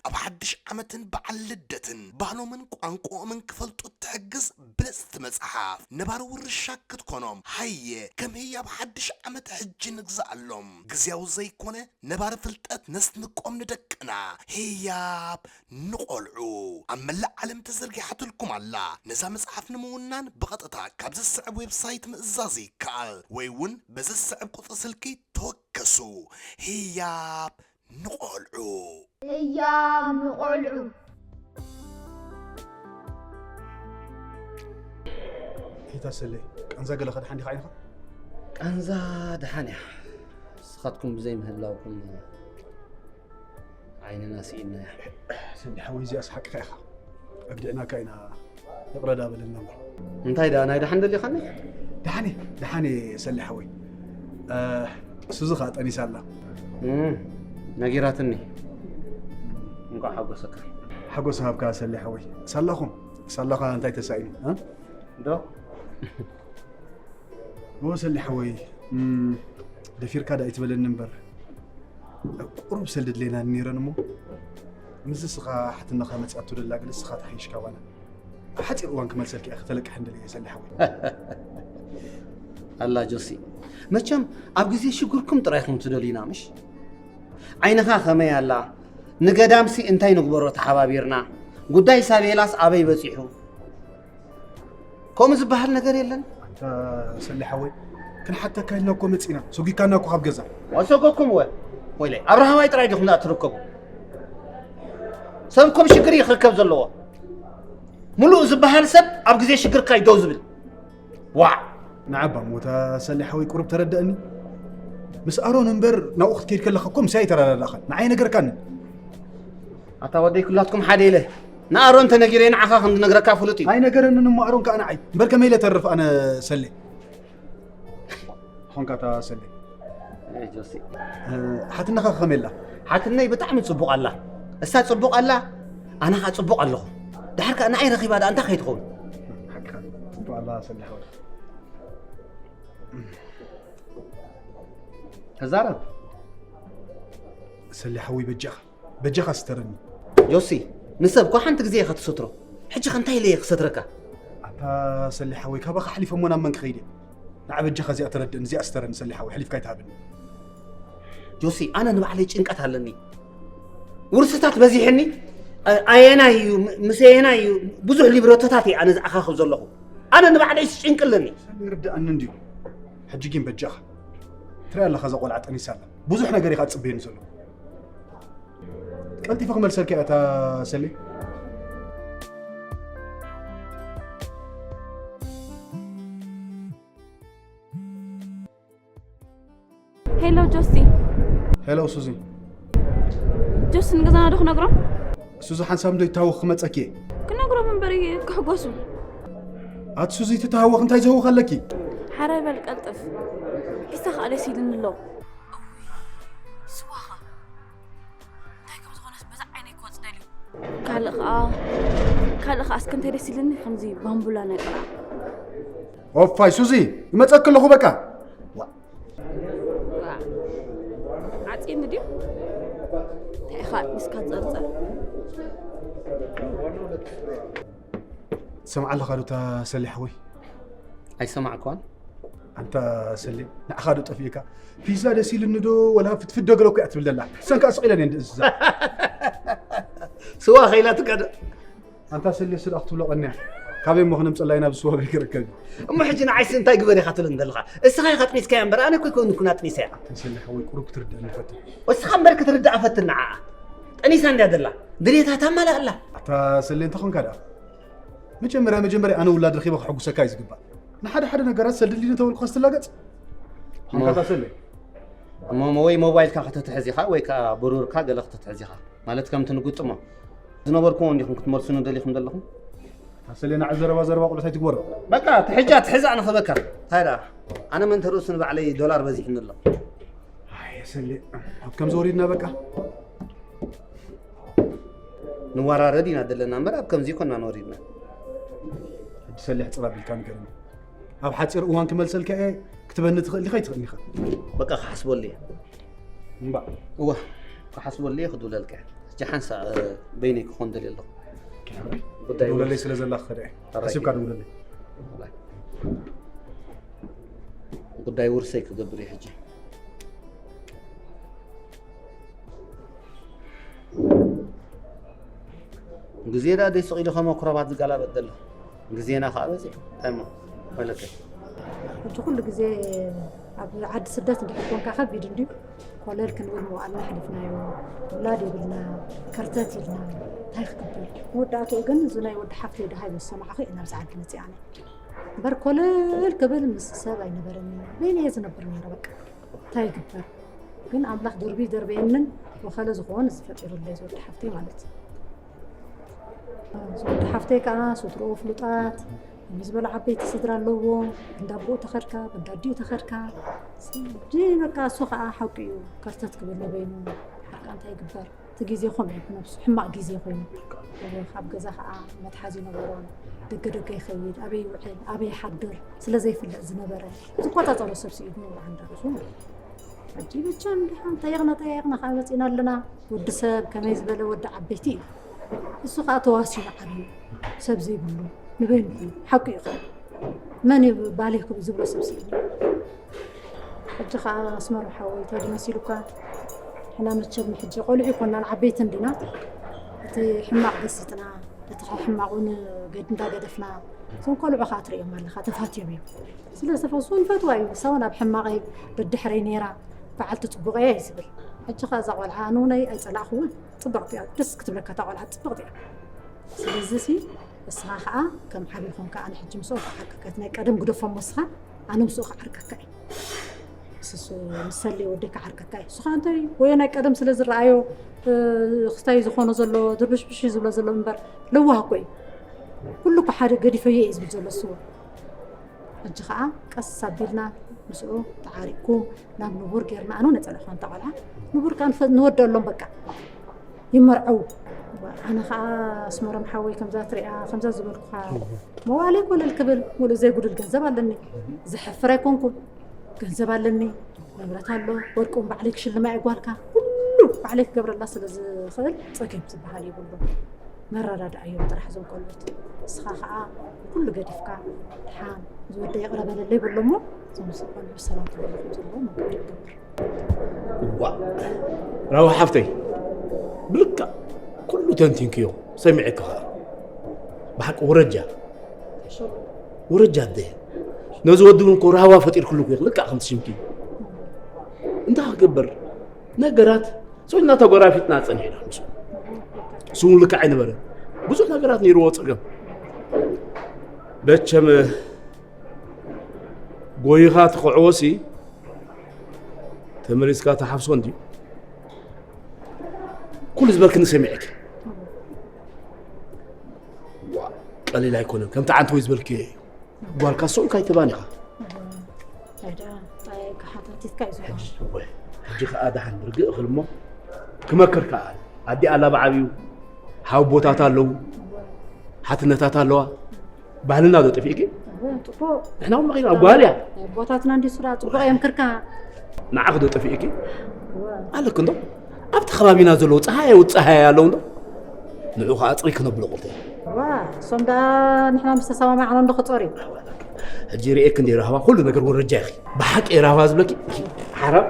ኣብ ሓድሽ ዓመትን በዓል ልደትን ባህሎምን ቋንቋኦምን ክፈልጡ እትሕግዝ ብልጽቲ መጽሓፍ። ነባሪ ውርሻ ክትኮኖም፣ ሃየ ከም ህያብ ሓድሽ ዓመት ሕጂ ንግዝኣሎም። ግዝያዊ ዘይኮነ ነባሪ ፍልጠት ነስንቆም ንደቅና። ህያብ ንቖልዑ ኣብ መላእ ዓለም ተዘርጊሓትልኩም ኣላ። ነዛ መጽሓፍ ንምውናን ብቐጥታ ካብ ዝስዕብ ዌብሳይት ምእዛዝ ይከኣል፣ ወይ እውን በዚ ዝስዕብ ቁጽሪ ስልኪ ተወከሱ። ህያብ ንቖልዑ። ህያብ ንቖልዑ። እታ ሰለይ፣ ቃንዛ ገለ ከድሓን ዲኻ ዓይንኻ? ቃንዛ ደሓን እያ። ንስኻትኩም ብዘይ ምህላውኩም ዓይንና ስኢንናያ። ሰንዲ ሓወይ፣ እዚኣስ ሓቅኻ ኢኻ። ኣብዲዕናካ ኢና፣ ይቕረ ዳ በለልና እምበር። እንታይ ደኣ፣ ናይ ደሓን ደሊኻኒ? ደሓን እየ፣ ደሓን እየ ሰንዲ ሓወይ። እ፣ ሱዚ ኸኣ ጠኒሳ ኣላ። እም፣ ነጊራትኒ። እንኳዕ ሓጎሰካ። ሓጎስ ሃብካ ሰንዲ ሓወይ። ሳላኹም፣ ሳላኻ እንታይ ተሳኢኑ፣ እ? ዶ? እወ ሰንዲ ሓወይ፣ እም፣ ደፊርካ ዳ ኣይትበለኒ እምበር፣ ቁሩብ ሰልዲ ድሌና ነይረን እሞ፣ ምስዚ ስኻ ሓትነኻ መጺኣቶ ደላ ገለ ስኻ ተሓይሽካ ባና። ኣብ ሓጺር እዋን ክመልሰልኪ እየ፣ ከተለቅሕን ደልየ እየ ሰንዲ ሓወይ። ኣላ ጆሲ፣ መቸም ኣብ ግዜ ሽግርኩም ጥራይ ኢኹም ትደልዩና ምሽ? ዓይንኻ ከመይ ኣላ? ንገዳምሲ እንታይ ንግበሮ ተሓባቢርና? ጉዳይ ሳቤላስ ኣበይ በጺሑ? ከምኡ ዝበሃል ነገር የለን። ኣንታ ሰንዲ ሓወይ፣ ክንሓተካ ኢልና እኮ መጺና፣ ሰጒግካና እኮ ካብ ገዛ። ወሰጎኩም ወ-፣ ወይለይ፣ ኣብ ራህዋይ ጥራይ ዲኹም ደኣ ትርከቡ? ሰብ እኮ ብሽግር እዩ ክርከብ ዘለዎ። ሙሉእ ዝበሃል ሰብ ኣብ ግዜ ሽግርካ እዩ ደው ዝብል። ዋዕ! ንዓባ ሞታ ሰንዲ ሓወይ ቁሩብ ተረደእኒ። ምስ ኣሮን እምበር ናብኡ ክትከይድ ከለኻ እኮ ምሳይ ኣይተረዳዳእኻን። ንዓይ ነገርካኒ። ኣታ ወደይ ኩላትኩም ሓደ ኢለ። ንኣሮን ተነጊረ ንዓኻ ከም ዝነግረካ ፍሉጥ እዩ። ኣይነገረንን እሞ ኣሮን ከኣ ንዓይ። እምበር ከመይ ኢለ ተርፍ ኣነ ሰንዲ? ኾንካ እታ ሰንዲ። ኤ ጆሲ። እ፣ ሓትነኻ ከመይ ኣላ? ሓትነይ ብጣዕሚ ጽቡቕ ኣላ። እሳ ጽቡቕ ኣላ፣ ኣነ ኸኣ ጽቡቕ ኣለኹ። ድሓር ከኣ ንዓይ ረኺባ ደኣ እንታይ ከይትኸውን? ሓቅኻ፣ ጽቡቕ ኣላ ሰንዲ ሓወይ። ተዛረብ። ሰንዲ ሓወይ በጃኻ፣ በጃኻ ስተረኒ። ጆሲ፣ ንሰብ እኮ ሓንቲ ግዜ ኢኻ ትሰትሮ። ሕጂ ከ እንታይ ኢለ እየ ክሰትረካ? ኣታ ሰንዲ ሓወይ፣ ካባኻ ሓሊፈ እሞ ናብ መን ክኸይድ እየ? ንዓ በጃኻ እዚኣ ተረድእኒ፣ እዚኣ ስተረኒ ሰንዲ ሓወይ፣ ሓሊፍካ ኣይትሃበኒ። ጆሲ፣ ኣነ ንባዕለይ ጭንቀት ኣለኒ። ውርስታት በዚሕኒ፣ ኣ-፣ ኣየናይ እዩ፣ ም-፣ ምስ ኣየናይ እዩ፣ ብዙሕ ሊብረቶታት እየ ኣነ ዝኣኻኽብ ዘለኹ። ኣነ ንባዕለይስ ጭንቂ ኣለኒ። ሰንዲ ርድኣኒ እንድዩ። ሕጂ ግን በጃኻ። ትሪኣ ኣለኻ እዛ ቆልዓ ጠኒሳ ኣላ። ብዙሕ ነገር ኢኻ ትጽበየኒ ዘሎ። ቀልጢፈ ክመልሰልካ እየ እታ ሰንዲ። ሄሎ ጆሲ። ሄሎ ሱዚ። ጆሲ ንገዛና ዶ ክነግሮም? ሱዚ ሓንሳብ እንዶ ይተሃወኽ ክመጸኪ እየ። ክነግሮም እምበር ክሕጎሱ። ኣቲ ሱዚ ትተሃወኽ እንታይ ዝህውኽ ኣለኪ? ሓራይ በል ቀልጥፍ። ፒስታ ከኣ ደስ ኢልኒ ኣሎ። እውይ፣ ስዋኻ። እንታይ ከም ዝኾነስ በዛ ዓይነይ ክወጽእ ደልዩ። ካልእ ኸኣ፣ ካልእ ኸኣ እስከ እንታይ ደስ ኢልኒ ከምዚ ባምቡላ ናይ ቆልዓ። ኦፋይ ሱዚ፣ ይመጸኪ ኣለኹ በቃ። ዋ። ዋ። ዓጽየኒ ድዩ? እንታይ ኢኻ ኣጥኒስካ ትጸርጸር? ትሰምዓ ኣለኻ ዶ እታ ሰንዲ ሓወይ? ኣይሰማዕኳን። ኣንታ ሰንዲ፣ ንዓኻ ዶ ጠፊእካ? ፒዛ ደስ ኢሉኒ ዶ ወላ ፍትፍት ዶ ገለ እኮ እያ ትብል ዘላ። እሰን ከኣ ስቕ ኢለን እየን ድእዝዛ። ስዋ ኸኢላትካ ዶ? ኣንታ ሰንዲ፣ ስለ ክትብሎ ቀንያ። ካበይ እሞ ክነምጸላ ኢና ብስዋ በይ ክርከብ እዩ? እሞ ሕጂ ንዓይሲ እንታይ ግበር ኢኻ ትብለኒ ዘለኻ? እስኻ ኢኻ ኣጥኒስካያ እምበር ኣነ እኮ ኣይኮንኩን ኣጥኒሰያ። ኣንታ ሰንዲ ሓወይ፣ ቁሩብ ክትርድኣኒ ፈትን። እስኻ እምበር ክትርድኣ ፈትን ንዓኣ። ጠኒሳ እንድያ ዘላ። ድሌታ ተማልእ ኣላ። ኣታ ሰንዲ፣ እንታይ ኾንካ ደኣ? መጀመርያ፣ መጀመርያ ኣነ ውላድ ረኺበ ከሐጉሰካ እዩ ዝግባእ። ንሓደ ሓደ ነገራት ሰልዲ እንድዩ እንተበልኩ ከስትላገጽ። እሞ፣ ሓንካታ ሰልዲ። እሞ፣ እሞ ወይ ሞባይልካ ከተትሕዝ ኢኻ ወይ ከኣ ብሩርካ ገለ ከተትሕዝ ኢኻ። ማለት ከምቲ ንግጥሞ ዝነበርኩዎ እንዲኹም ክትመልሱኒ ደሊኹም ዘለኹም? ኣሰሌ፣ ንዓ ዘረባ ዘረባ ቁልዕት ኣይትግበሮ። በቃ፣ ትሕጃ ትሕዛ ንኽበካ። እንታይ ደኣ? ኣነ መን ተርእሱ ንባዕለይ ዶላር በዚሕኒ ኣሎ። ኣይ፣ ኣሰሌ፣ ኣብ ከምዚ ወሪድና በቃ። ንወራረድ ኢና ዘለና እምበር ኣብ ከምዚ ይኮናን ወሪድና። ሕጂ ሰሊሕ ጽር ኣቢልካ ንገርኒ። ኣብ ሓጺር እዋን ክመልሰልካ እየ ክትበኒ ትኽእል ኢኻ ኣይትኽእልን ኢኻ። በቃ ክሓስበሉ እየ። እምባ እዋ ክሓስበሉ እየ ክድውለልካ እየ። ሕጂ ሓንሳእ በይነይ ክኾን ደልየ ኣለኹ። ጉዳይ ደውለለይ ውርስ- ስለ ዘላ ክኸደ እየ። ኣራይ ሓሲብካ ኪድ። ደውለለይ። ጉዳይ ውርሰይ ክገብር እዩ ሕጂ። ግዜ ዳ ደይ ስቕ ኢሉ ከም ኣኩራባት ዝገላበጥ ዘሎ ግዜና ከዓ በፂሑ እንታይ እሞ መለከት ሕጂ ኩሉ ግዜ ኣብ ዓዲ ስደት እንድሕር ኮንካ ከቢድ እንድዩ። ኮለል ክንብል መዋእልና ኣሕሊፍናዮ። ውላድ የብልና፣ ከርተት ኢልና እንታይ ክግበር? መወዳእትኡ ግን እዚ ናይ ወዲ ሓፍተይ ደሃይ ምስ ሰማዕኹ እየ ናብዚ ዓዲ መፂኣነ። እምበር ኮለል ክብል ምስ ሰብ ኣይነበረኒ። በይነ እየ ዝነብር ነይረ በቃ። እንታይ ይግበር ግን ኣምላኽ ደርቢ ደርበየንን ወኸለ ዝኾን እዚ ፈጢሩለይ ዝወዲ ሓፍተይ ማለት እዩ። ዝወዲ ሓፍተይ ከዓ ስድርኡ ፍሉጣት ከምዚ ዝበሉ ዓበይቲ ስድራ ኣለዎ። እንዳቦኡ ተኸድካ እንዳዲኡ ተኸድካ ጂ በቃ እሱ ከዓ ሓቂ እዩ። ከርተት ክብል ንበይኑ ሓቃ እንታይ ይግበር። እቲ ግዜ ከምኡ እዩ ብነብሱ ሕማቕ ግዜ ኮይኑ ካብ ገዛ ከዓ መትሓዚ ይነበሮን ደገ ደገ ይኸይድ ኣበይ ይውዕል ኣበይ ይሓድር ስለ ዘይፍለጥ ዝነበረ ዝቆፃፀሮ ሰብ ስኢኑ ዓንዳርሱ ማለት እዩ። ሕጂ ብቻ እንዲሓ ጠየቕና ጠያይቕና ከዓ መፂና ኣለና። ወዲ ሰብ ከመይ ዝበለ ወዲ ዓበይቲ እዩ። እሱ ከዓ ተዋሲኑ ዓብዩ ሰብ ዘይብሉ ንበይኑ ኮይኑ ሓቂ እዩ። ከዓ መን እዩ ባሌ ክብል ዝብሎ ሰብ ስኢኑ። ሕጂ ከዓ ኣስመሮ ሓወይ እንታይ ድመሲሉካ? ሕና መቸም ሕጂ ቆልዑ ይኮናን ዓበይቲ እንዲና እቲ ሕማቕ ገሲጥና እቲ ሕማቕ እውን ገድ እንዳገደፍና እዞም ቆልዑ ከዓ ትርእዮም ኣለካ ተፋትዮም እዮም። ስለ ዝተፈሱ ንፈትዋ እዩ ንሳ እውን ኣብ ሕማቐይ ደድሕረይ ነይራ በዓልቲ ፅቡቐ እያ እዩ ዝብል። ሕጂ ከዓ እዛ ቆልዓ ኣነ እውን ኣይፀላእኽውን ፅብቕቲ እያ ደስ ክትብለካ እታ ቆልዓ ፅብቕቲ እያ። ስለዚ ሲ እስኻ ከዓ ከም ዓብዪ ኮንካ ኣነ ሕጂ ምስኦም ክዓርቀካ ናይ ቀደም ግደፎም ወስኻ ኣነ ምስኡ ክዓርቀካ እዩ። ስሱ ምሰሌ ወደይ ክዓርቀካ እዩ። ስኻ እንታይ ወይ ናይ ቀደም ስለ ዝረኣዮ ክስታይ ዝኾኖ ዘሎ ድርብሽብሽ ዝብሎ ዘሎ እምበር ለዋህ እኮ እዩ። ኩሉ እኮ ሓደ ገዲፈዮ እዩ ዝብል ዘሎ እሱ። ሕጂ ከዓ ቀስ ኣቢልና ምስኡ ተዓሪቅኩም ናብ ንቡር ጌርና ኣነ ነፀለኹ ኣንታ ቆልዓ ንቡር ከዓ ንወደሎም በቃ ይመርዐው። ኣነ ከዓ ኣስመሮም ሓወይ ከምዛ ትሪኣ ከምዛ ዝበልኩኻ መዋእለይ ኮለል ክብል ሙሉእ ዘይጉድል ገንዘብ ኣለኒ። ዝሕፍር ኣይኮንኩን። ገንዘብ ኣለኒ፣ ንብረት ኣሎ፣ ወርቂ እውን ባዕለይ ክሽልማ እየ ጓልካ። ኩሉ ባዕለይ ክገብረላ ስለ ዝኽእል ፀገም ዝበሃል የብሉን። ነረዳድኣዮም ጥራሕ እዞም ቆልዑት። ንስኻ ከዓ ኩሉ ገዲፍካ ድሓን ዝወደ ይቕረ በለለይ በሎ እሞ እዞም ቆልዑ ሰላም ክበሉ ከም ዘለዎ መንገዲ ይገብር። ዋ ራዊ ሓፍተይ ብልካ ኩሉ ተንቲንክዮ ሰሚዐኪ ከዓ ብሓቂ ወረጃ ወረጃ ኣደ ነዚ ወዲ እውን ኮ ራህዋ ፈጢርክሉ እኮ ልክዕ ከምቲ ሽምኪ እንታይ ክገብር ነገራት ሰው እናተጎራፊጥና ፀኒሕና ምስ እሱ እውን ልክዕ ኣይነበረ ብዙሕ ነገራት ነይርዎ ፀገም በቸም ጎይኻ ትኸዕዎሲ ተመሊስካ ተሓፍሶ እንድዩ ኩሉ ዝበልክኒ ሰሚዐኪ ቀሊል ኣይኮነን ከምቲ ዓንተወይ ዝበልክዮ እዩ ጓልካ ሰብኡካ ኣይተባን ኢኻ ኣይዳ ጣይ ክሓታቲትካ እዩ ዝኾነ ሕጂ ከዓ ደሓን ርግእ እኽል እሞ ክመክር ከዓ ኣዲኣ ኣላ ብዓብዩ ሓወቦታት ኣለዉ ሓትነታት ኣለዋ ባህልና ዶ ጠፊእኪ ጽቡቅ ንሕና እውን መኺና ጓል እያ ኣቦታትና እንዲ ሱራ ጽቡቅ እዮም ክርካ ንዓኽ ዶ ጠፊእኪ ኣለክ እንዶ ኣብቲ ከባቢና ዘለዉ ፀሃየ ውፀሃየ ኣለዉ እንዶ ንዑ ከዓ ፅሪ ክነብሎ ቁልተ ዋ እሶም ዳ ንሕና ምስ ተሰማማዕና እንዶ ክፀር እዩ ሕጂ ርኤክ እንደ ራህዋ ኩሉ ነገር ወረጃ ኢኺ ብሓቂ ራህዋ ዝብለኪ ሓራም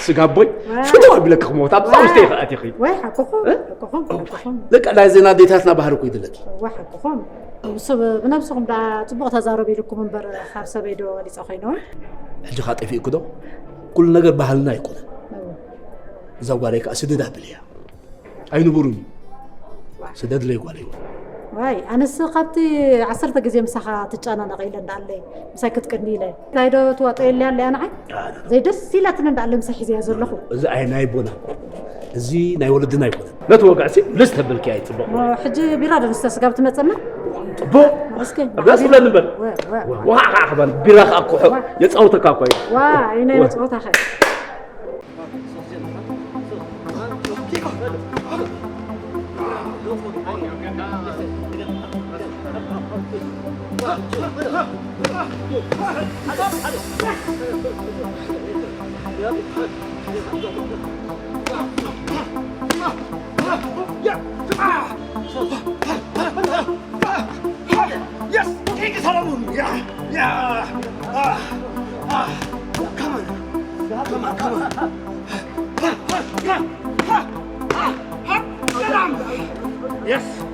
ስጋቦይ ሽቶ ኣቢለኪ ክሞት ኣብዛ ውሽጢ ይኽኣት ኢኺ ወይ ሓቅኹም ሓቅኹም ሓቅኹም ደቂ ናይ ዜና ኣዴታትና ባህሪ እኮ ይድለኪ ወይ ሓቅኹም ብነብስኹም ዳ ፅቡቕ ተዛረብ ኢልኩም እምበር ካብ ሰበይ ዶ ወሊፀ ኮይነ ሕጂ ካ ጠፊእኩ ዶ ኩሉ ነገር ባህልና ኣይኮነን እዛ ጓለይ ከዓ ስደድ ኣብልያ ኣይንቡሩን እዩ ስደድ ለይ ጓለይ ዋይ ኣነስ ካብቲ ዓሰርተ ግዜ ምሳኻ ትጨናነቕ ኢለ እንዳኣለይ ምሳይ ክትቅኒ ኢለ እንታይ ዶ ትዋጠየለያ ኣለያ ንዓይ ዘይደስ ኢላትኒ እንዳኣለ ምሳይ ሒዘያ ዘለኹ እዚ ኣይ ናይ ቦና እዚ ናይ ወለድና ኣይኮነን ነቲ ወግዕሲ ልስ ተብልኪ ኣይፅቡቕ ሕጂ ቢራ ዶ ንስተ ስጋብ ትመፀና ፅቡቕ ደስ ብለኒ እምበር ዋዓ ከዓ ክበል ቢራ ከዓ ክኮሖ የፃውተካ እኮ እዩ ዋ ይነ የፃውታኸ Yes, King Solomon. Yeah, yeah. Ah, ah. Come on, come on, come on. Ha, ha, ha, ha, ha, ha. Get on. Yes.